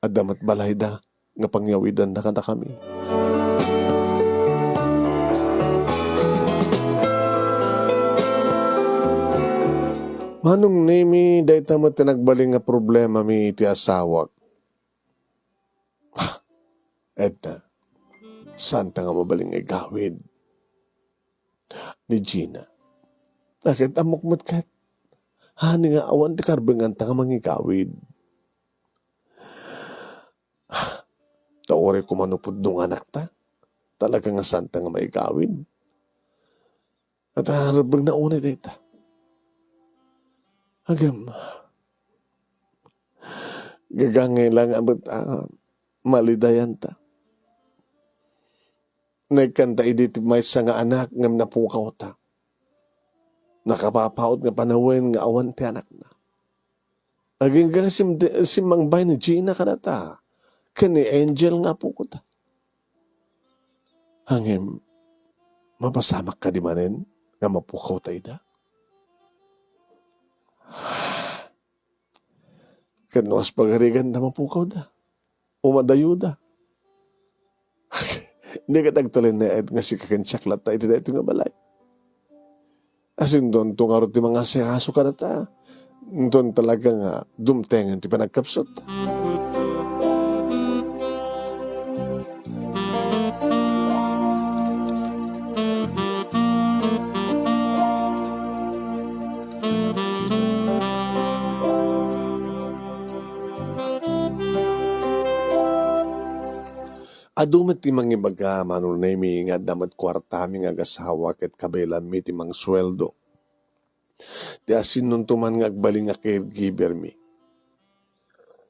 Adda met balayda nga pangyawidanda kadakami. Manong Nemi, dayta met ti nagbalin nga problemami iti asawak. Ah, Edna, saanta nga mabalin nga igawid ni Gina. Ket ammok met ket, hani nga awan ti karbenganta nga mangigawid. Ta uray koma no pudno nga anakta, talaga nga saanta nga maigawid. At, ah, rebbengna unay dayta. Agem, gagangay lang a met, ah, malidayanta. Naikkanta idi ti maysa nga anak ngem napukawta. Nakapapaut nga panawen nga awan ti anakna. Agingga nga sim-, simmangbay ni Gina kadata ken ni Angel nga apokota. Ngem, mapasamak kadi manen nga mapukawta ida? Ket no kas pagariganda, mapukawda. O madayoda. Di ket agtalinaed nga sika ken siak latta iti daytoy nga balay. Asinto ngarud ti mangasikaso kadata. Inton talaga nga dumtengen ti panagkapsut. Adu met ti mangibaga, Manong Nemi, nga adda met kuartami nga agasawa ket kabaelanmi ti mangsueldo. Ti asinonto man nga agbalin nga caregiver mi.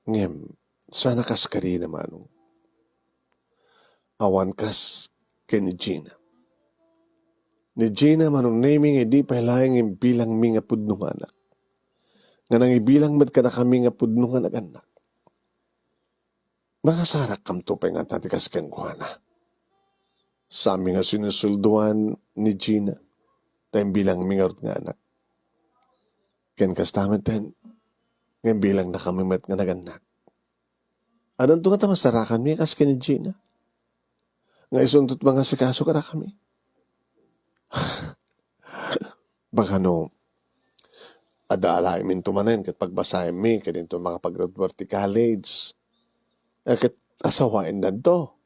Ngem, saan a kas kadina, Manong. Awan kas ken ni Gina. Ni Gina, Manong Nemi, nga idi pay laeng imbilangmi nga pudno nga anak. Nga nangibilang met kadakami nga pudno nga nagannak. Mangasarakamto pay ngata ti kas kenkuana. Saanmi nga sinusueldoan ni Gina, ta imbilangmi ngarud nga anak. Ken kasta met ten, nga imbilangnakami met nga nagannak. Addanto ngata masarakanmi a kas ken ni Gina? Nga isunto ti mangasikaso kadakami. Baka no, adda alaenminto manen ket pagbasaenmi, ket inton makapagraduar ti college. Eh, ket asawaendanto.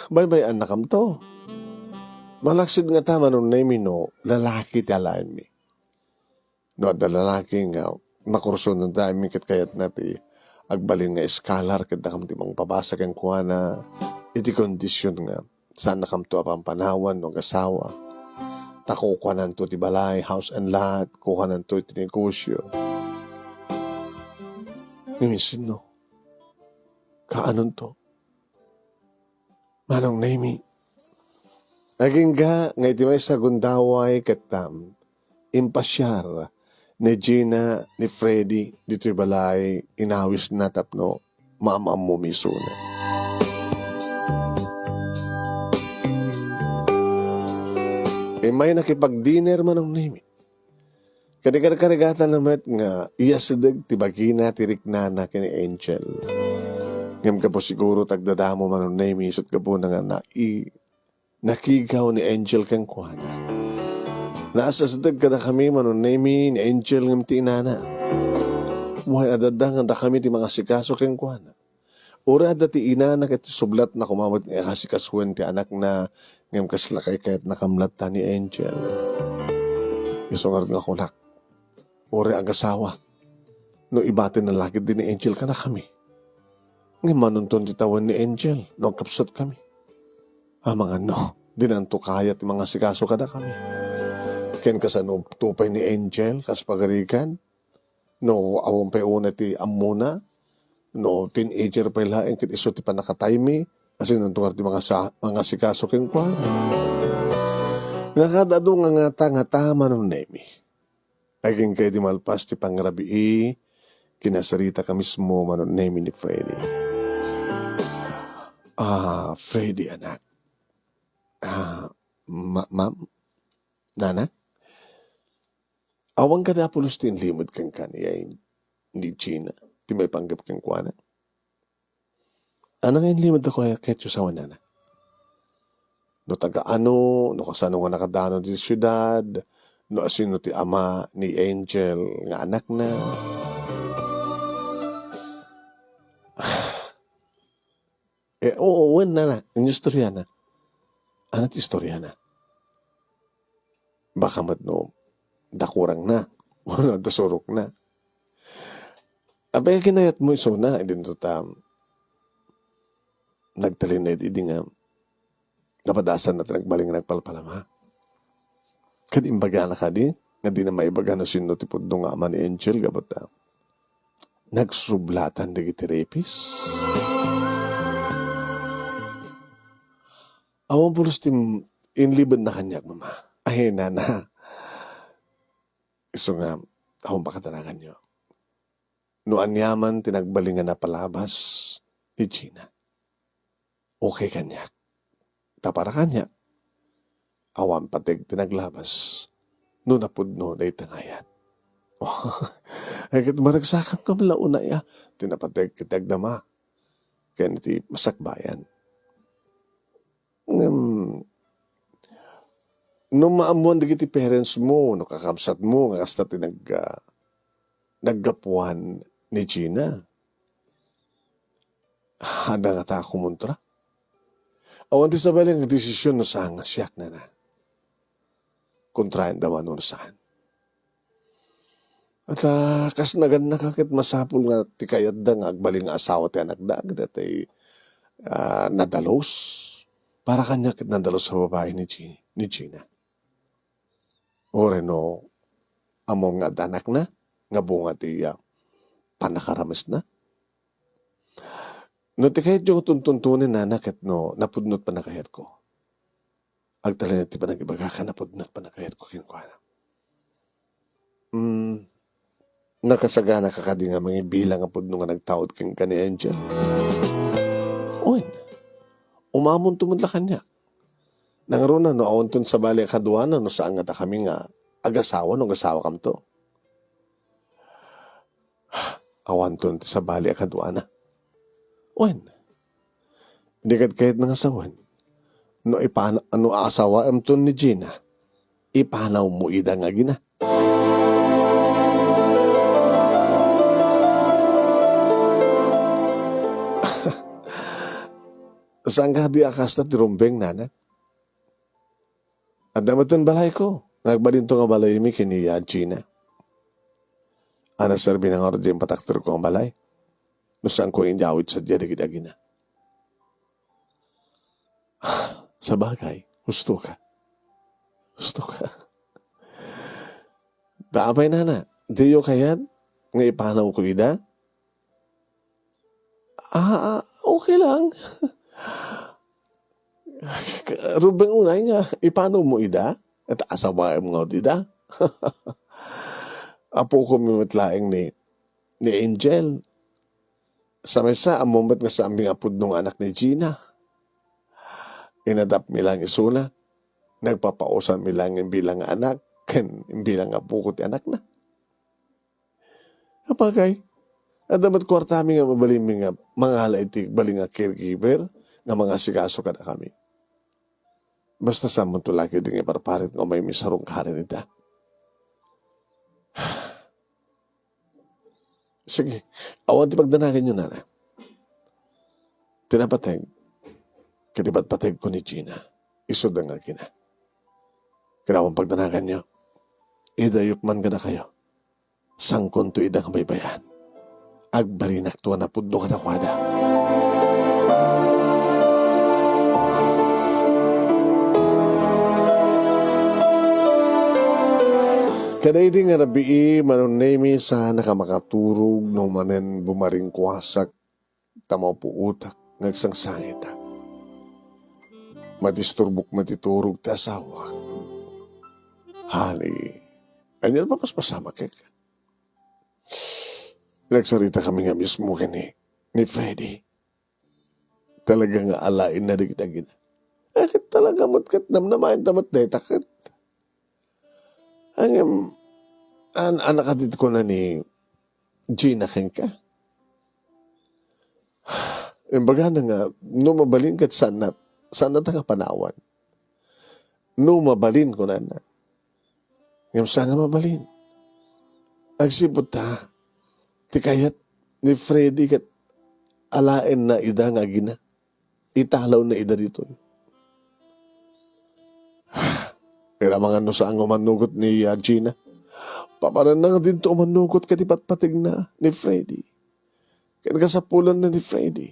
Baybay-annakamto. Malaksid ngata, Manong Nemi, no lalaki ti alaenmi. No adda lalaki nga makursonen daymi ket kayatna ti agbalin nga scholar ket dakam ti mangpabasa kenkuana iti kondisyon nga saannakamto a pampanawan no agasawa. Ta kukuananto ti balay, house and lot, kukuananto ti negosyo. Ngem sinno? Kaanonto? Manong Nemi, agingga nga iti maysa gundaway ket, um, impasiar ni Gina, ni Freddy, ditoy balay, inawisna tapno maam-ammomi isuna. Immay nakipag-dinner, Manong Nemi. Kanikarkarigatana met nga iyasideg ti bagina ti riknana ken ni Angel. Ngem gapu siguro ti agdadamo, Manong Nemi, isut' gapuna nga nai-, nakigaw ni Angel kenkuana. Naasideg kadakami, Manong Nemi, ni Angel ngem ti inana. Wen, adda nga dakami ti mangasikaso kenkuana. Uray adda ti inana ket ti sublatna koma met nga asikasoen ti anakna, ngem kasla kaykayatnakam latta ni Angel. Isu ngarud nga kunak, uray agasawa, no ibatenna la ketdi ni Angel kadakami. Ngem manonton ti tawen ni Angel no agkapsutkami. Amangan no, dinanto kayat ti mangasikaso kadakami. Ken kasano pay ni Angel kas pagarigan? No awan pay unay ti ammona, no teenager pay laeng ket isu ti pannakataymi, asinonto ngarud ti mangasa-, mangasikaso kenkuana. Ngata adu nga ngata-ngata, Manong Nemy. Agingga idi malpas ti pangrabii, kinasarita ka mismo, Manong Nemy, ni Freddy. Ah, Freddy, anak. Ah, ma-, ma'am? Nana? Awan kadi a pulos ti inlimed kenka ni, ni Gina, ti maipanggep kenkuana? Ania nga inlimed da ket, ket sawen, Nana? No taga-ano, no kasano nga nakadano ti siudad, no asino ti ama ni Angel nga anakna. Eh, oo, wen, Nana, inistoriana. Ania ti istoriana? Baka met no, da kurangna, wenno da surokna. Apay, kinayatmo isuna, idinto ta nagtalinaed idi nga napadasanna ti nagbalin nga nagpalpalama. Ket imbagana kadi nga dina maibaga no sinno ti pudno nga ama ni Angel gapu ta nagsublatan dagiti rapist. Awan pulos ti inlibenna kaniak, Mama. Ay, Nana. Isu nga, awan pakadanaganyo. No aniaman ti nagbalin nga napalabas ni Gina, okay kaniak. Ta para kaniak, awan pateg ti naglabas no napudno dayta nga ayat. Ay, ket maragsakan nga la unay a ti napateg ket agdama ken ti masakbayan. Ngem, no maammuan dagiti parents mo, no kakabsat mo, nga kasta ti nag-, ah, naggapuan ni Gina, adda ngata a kumontra? Awan ti sabali nga desisyon no saan nga siak, Nana. Kontraenda man no saan. At, ah, kas naganna ka ket masapul nga ti kayatda nga agbalin nga asawa ti anakda, ket daytoy, ah, nadalus. Para kaniak ket nadalus a babai ni Gi-, ni Gina. Uray no, ammom nga adda anakna, nga bunga ti, ah, pannakaramesna. No ti kayatyo nga tuntuntunen, Nana, ket no, napudno ti pannakayatko. Agtalinaed ti panagibagak a napudno ti pannakayatko kenkuana. Hmm, nakasagana ka kadi nga mangibilang a pudno nga nagtaud kenka ni Angel? Wen, umamonto met la kaniak. Nangruna no awanton sabali a kaduana no saan nga dakami nga agasawa no agasawakamto. Awanton ti sabali a kaduana. Wen, di ket kayatna nga sawen, no ipana-, no asawaemton ni Gina, ipanawmo ida nga agina. Saan kadi a kasta ti rumbeng, Nana? Adda met ti balayko, nga agbalinto nga balaymi ken ni Gina. A, naserbina ngarud diay impatakderko nga balay? No saanko nga inyawid sadiay dagiti agina. Sabagay, husto ka. Husto ka. Ta apay, Nana, diyo kayat nga ipanawko ida? Ah, okay lang. Rumbeng unay nga ipanawmo ida? Et asawaem ngarud ida? Apokomi met laeng ni, ni Angel. Sa maysa, ammom met nga saanmi nga pudno nga anak ni Gina. Inadapmi lang isuna. Nagpapausanmi lang imbilang nga anak ken imbilang nga apoko ti anakna. Apagay, adda met kuartami nga mabalinmi nga mangala iti bali nga caregiver nga mangasikaso kadakami. Basta saanmonto la ketdi nga iparparit nga umaymi sarungkaran ita. Sige, awan ti pagdanaganyo, Nana. Ti napateg, ket ipatpategko ni Gina, isuda nga agina. Ket awan pagdanaganyo, idayok man kadakayo. Saankonto ida nga baybay-an. Agbalinakto a napudno kadakuada. Kadaydi nga rabii, Manong Nemi, saannak a makaturog no manen bumaringkuasak ta mapuotak nga agsangsangitak. Madisturbok met ti turog ti asawak. Honey, ania ti mapaspasamak kenka? Nagsarita kami nga mismo ken ni, ni Freddy. Talaga nga alaenna dagiti agina. Ay, ket talaga met ket namnamaen ta met dayta ket. Ngem, an-, anak, adi ti kuna ni Gina kenka? Imbagana nga, no mabalin ket saanna, saanna ta nga panawan. No mabalin, kunana. Ngem saan nga mabalin? Agsipud ta, ti kayat ni Freddy ket alaenna ida nga agina. Italawna ida ditoy. Kailangan no saan nga umannugot ni, ah, Gina. Papananna nga dinto umannugot ket ipatpategna ni Freddy. Ket kasapulanna ni Freddy.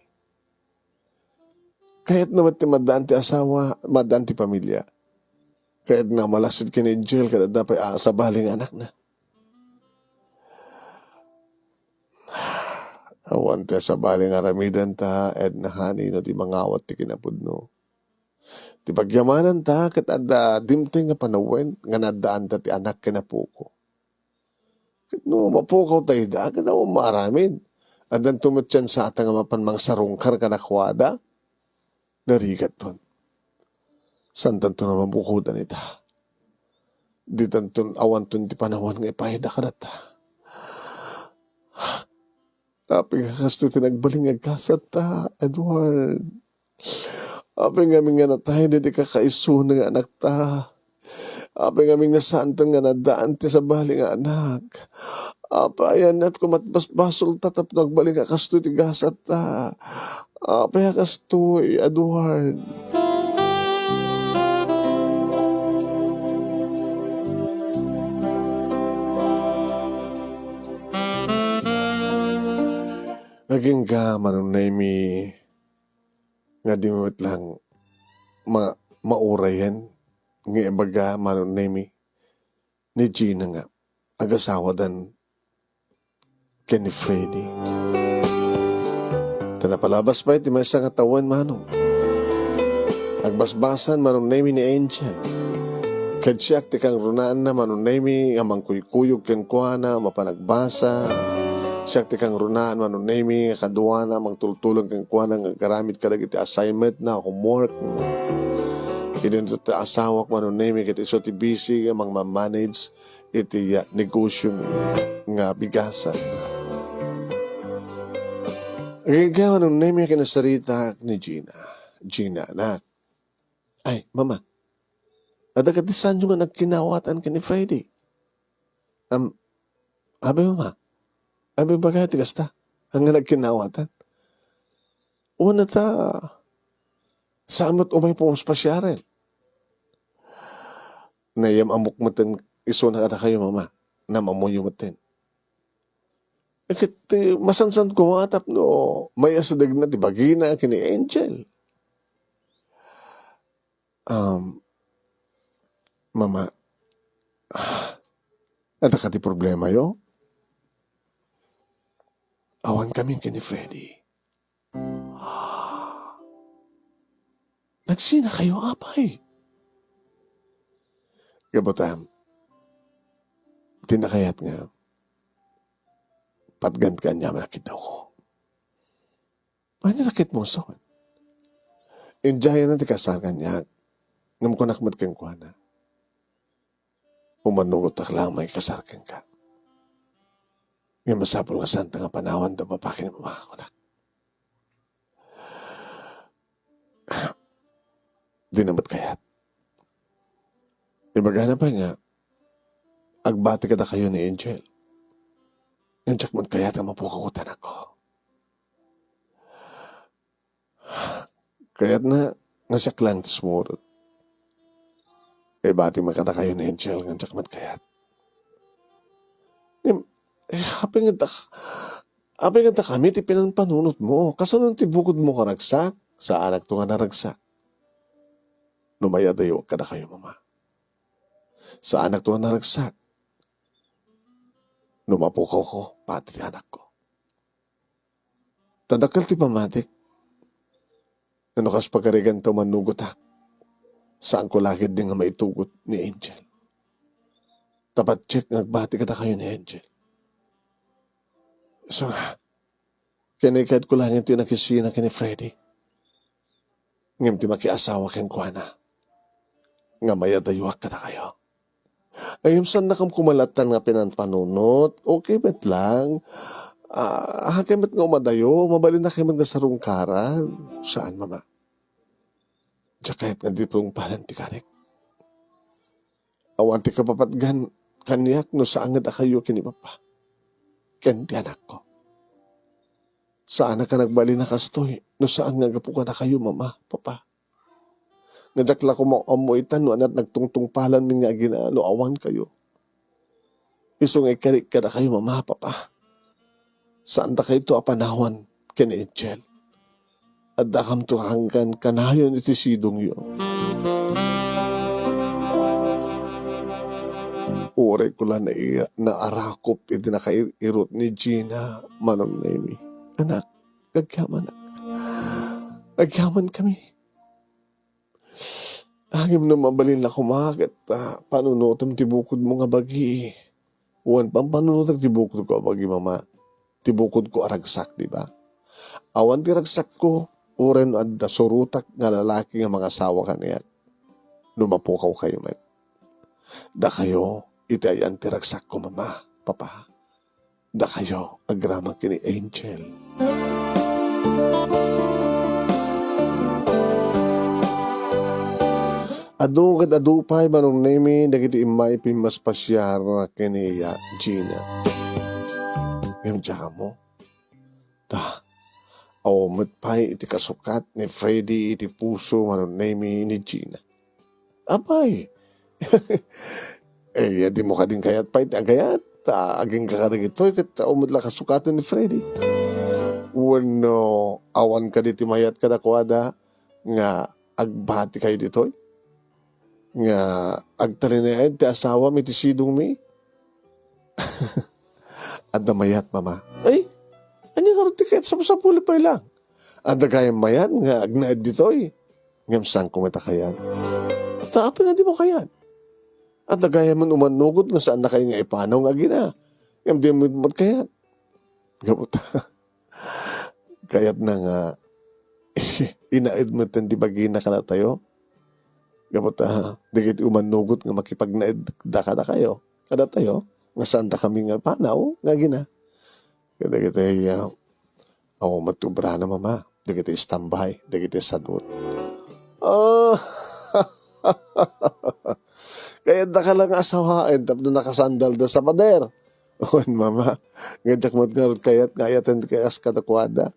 Kayatna met ti maddaan ti asawa, maddaan ti pamilia. Kayatna a malaksid ken ni Angel ket adda pay a sabali nga anakna. Awan ti sabali nga aramidenta, Edna, honey, no di mangawat ti kinapudno. Ti pagyamananta ket adda dimteng nga panawen nga naddaanta ti anak ken apoko. Ket no mapukawta ida, ket awan maaramid. Addanto met tiansata nga mapan mangsarungkar kadakuada. Narigatton. Saantanto a mabukodan ita. Ditanton, awanton ti panawan nga ipaayda kadatta. Apay nga kastoy ti nagbalin nga gasatta, Edward? Apay ngamin nga natay daydi kakaisuna nga anakta? Apay ngamin nga saantan nga naddaan ti sabali nga anak? Apay, ayanat koma ti basbasolta tapno agbalin nga kastoy ti gasatta? Apay a kastoy, Edward? Agingga, Manong Nemi, nga di met lang ma-, maurayen nga ibaga, Manong Nemi, ni Gina nga agasawadan ken ni Freddy. Ta napalabas pay ti maysa nga tawen, Manong. Agbasbasan, Manong Nemi, ni Angel. Ket siak ti kangrunaanna, Manong Nemi, nga mangkuykuyog kenkuana, mapan agbasa. Siak ti kangrunaan, Manong Nemi, nga kaduana, mangtultulong kenkuana nga agaramid kadagiti assignment na, homework. Idinto ti asawak, Manong Nemi, ket isu ti busy nga mangmamanage iti, ah, negosyo mi nga bigasan. Agingga, Manong Nemi, a kinasaritak ni Gina. Gina, anak. Ay, Mama, adda kadi saanyo nga nagkinawatan ken ni Freddy? Am, abi, Mama, abi, baga ti kasta, nga nagkinawatan? Wen ta, saan met umay pumaspasiaren? Naiyam-amok metten isuna kadakayo, Mama. Naam-ammoyo metten. Ket, eh, masansan koma tapno maiyasidegna ti bagina ken ni Angel. Um, Mama, adda kadi problemayo? Awan kami ken ni Freddy. Nagsinakayo, apay? Gapu ta, dinnak kayat nga patgan ti aniaman a kiddawko. Ania ti sakitmo, son? Indiayenna ti kasar kaniak. Ngem kunak met kenkuana, umannugotak laeng makikasar kenka. Ngem masapul nga saanta nga panawan da baba ken mama, kunak. Dina met kayat. Ibagana pay nga, agbati kadakayo ni Angel. Ngem diak met kayat nga mapukaw ti anakko. Kayatna nga siak laeng ti sumurot. Ibati met kadakayo ni Angel nga diak met kayat. Ngem, eh, apay nga ta-, apay nga ta kami ti pinampanunotmo? Kasano ti bukodmo nga ragsak? Saanakto nga naragsak no mayadaywak kadakayo, Mama. Saanakto nga naragsak no mapukawko pati ti anakko. Ta dakkel ti pammatik. No kas pagarigan ta umanugotak, saanko la ketdi nga maitugot ni Angel. Ta patiek nga agbati kadakayo ni Angel. Isu nga, kinaykayatko laeng ti nakisina ken ni Freddy. Ngem ti makiasawa kenkuana, nga mayadayuak kadakayo. Ay, ngem saannakon koma latta nga pinampanunot. Okay met lang. Ah, haankayo met nga umadayo, mabalinakayo met nga sarungkaran. Saan, Mama? Diak kayat nga di tungpalen ti karik. Awan ti kapapatgan kaniak no saan nga dakayo ken ni Papa ken ti anakko. Saanak a nagbalin a kastoy no saan nga gapu kadakayo, Mama, Papa. Nga diak la koma ammo ita no ania't nagtungtungpalanmi nga agina no awan kayo. Isu nga ikarik kadakayo, Mama, Papa. Saan dakayto a panawan ken ni Angel. Addakamto kanggan kanayon iti sidongyo. Uray ko la nai-, naarakop iti nakair-irot ni Gina, Manong Nemi. Anak, agyamanak. Agyamankami. Ngem no mabalin la koma ket, ah, panunotem ti bukodmo nga bagi. Wen pampanunotek ti bukodko a bagi, Mama. Ti bukodko a ragsak, di ba? Awan ti ragsakko, uray no adda surotak nga lalaki nga mangasawa kaniak. No mapukawkayo met. Dakayo, iti ayan ti ragsakko, Mama, Papa. Dakayo, agraman ken ni Angel. Adu ket adu pay, Manong Nemi, dagiti immay pimmaspasiar ken ni Gina. Ngem diak ammo. Ta, awan met pay iti kasukat ni Freddy iti puso, Manong Nemi, ni Gina. Apay. Eh, ya dimo kadin kayat pay ti agayat. Ta, agingga kadagitoy ket awan met la kasukaten ni Freddy. Wenno, awan kadi ti mayat kadakuada nga agbati kayo ditoy? Nga agtalinaed ti asawam iti sidongmi? Adda mayat, Mama. Ay, ania ngarud ti kayat? Sapsapuli pay lang. Adda gayam mayat nga agnaed ditoy. Ngem saanko met a kayat. Ta apay nga dimo kayat? Adda gayam met umanugot nga saannakayo nga ipanaw nga agina. Ngem dimo met kayat. Gapu ta, kayatna nga inaed metten ti bagina kadatayo. Gapu ta, dagiti umanugot nga makipagnaed da kadakayo, kadatayo, nga saandakami nga ipanaw nga agina. Kadagiti, ah, awan met ti obrana, Mama. Dagiti standby, dagiti sadot. Ah! Kayat daka la nga asawaen tapno nakasandalda sa pader. Wen, Mama, nga diak met ngarud kayat nga ayaten ti kayas kadakuada.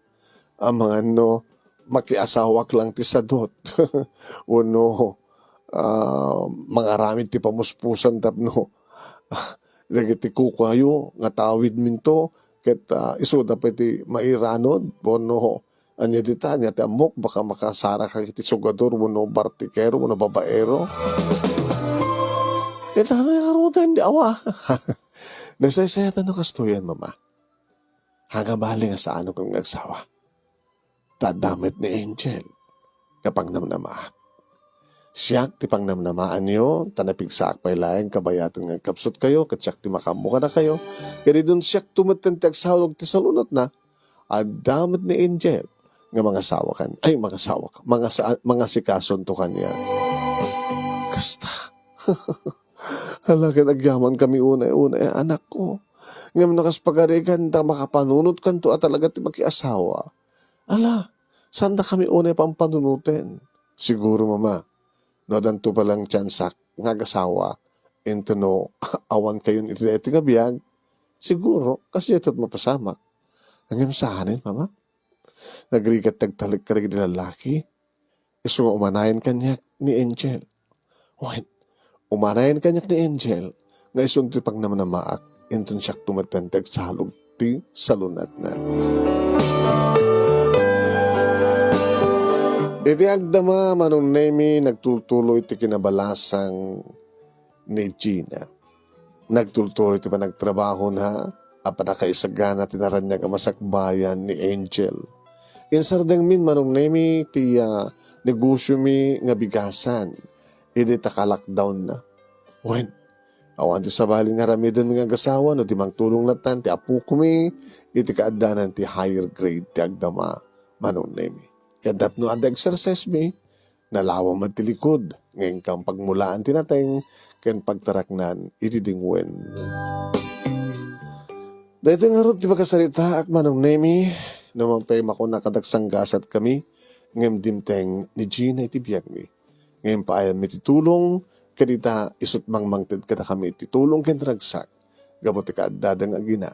Amangan no, makiasawak lang ti sadot. Wenno, ah, mangaramid ti pamuspusan tapno dagiti kukuayo nga tawidminto ket, ah, isuda pay ti mairanod wenno ania dita, ania ti ammok, baka makasaraka iti sugador wenno bartikero wenno babaero. Ket ano nga ngaruden, di awa. Nasaysayatan no kastoyen, Mama. Haan nga bali nga saanok nga agsawa. Ta adda met ni Angel nga pangnamnamaak. Siak ti pangnamnamaanyo, ta napigsaak pay laeng kabayatan nga agkapsutkayo, ket siak ti makaammo kadakayo. Ket idun siakto metten ti agsalog ti salunatna, adda met ni Angel nga mangasawa kan-, ay, mangasawa ka, mangasa-, mangasikasonto kaniak. Kasta. Ala, ket agyamankami unay-unay, anakko. Ngem no kas pagarigan ta makapanunotkanto a talaga ti makiasawa, ala, saandakami unay pampanunoten. Siguro, Mama, no addanto pay lang tiansak nga agasawa, inton no awankayon iti daytoy nga biag, siguro, kasdiay met mapasamak. Ngem saanen, Mama? Nagrigat ti agtalek kadagiti lallaki. Isu nga umanayen kaniak ni Angel. Wen, umanayen kaniak ni Angel nga isunto ti pangnamnamaak, inton siakto metten ti agsalog ti salunatna. Iti agdama, Manong Nemi, nagtultuloy ti kinabalasang ni Gina. nagtultuloy ti panagtrabahona a pannakaisagana ti naraniag a masakbayan ni Angel. Insardengmin, Manong Nemi, ti, ah, negosiomi nga bigasan idi ta ka-lockdown na. Wen, awan ti sabali nga aramidenmi nga agasawa no di mangtulong lattan ti apokomi iti kaaddanan ti higher grade ti agdama, Manong Nemi. Ket tapno adda exercise mi, nalawa met ti likod nga inkam pagmulaan ti nateng ken pagtaraknan iti dingwen. Daytoy ngarud ti pakasaritaak, Manong Nemi, no mapay makuna kadak sanggasat kami, ngem dimteng ni Gina iti biagmi. Ngem paayammi ti tulong, ken ita isut' mangmangted kadakami ti tulong ken ragsak, gapu ti kaaddada nga agina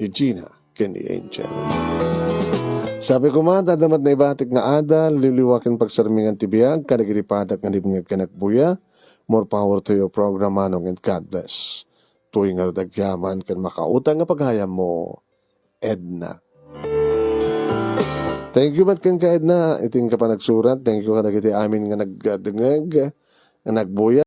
ni Gina ken ni Angel. Sabi koma, adda met naibatik nga adal, liwliwa ken pagsarmingan ti biag, kadagiti padak nga nibngeg ken agbuya. More power to your program, Manong, and God bless. Toy ngarud agyaman ken makautang nga pagayammo, Edna. Thank you met kenka, Edna, iti inka panagsurat. Thank you kadagiti amin nga nagdengngeg, nga nagbuya.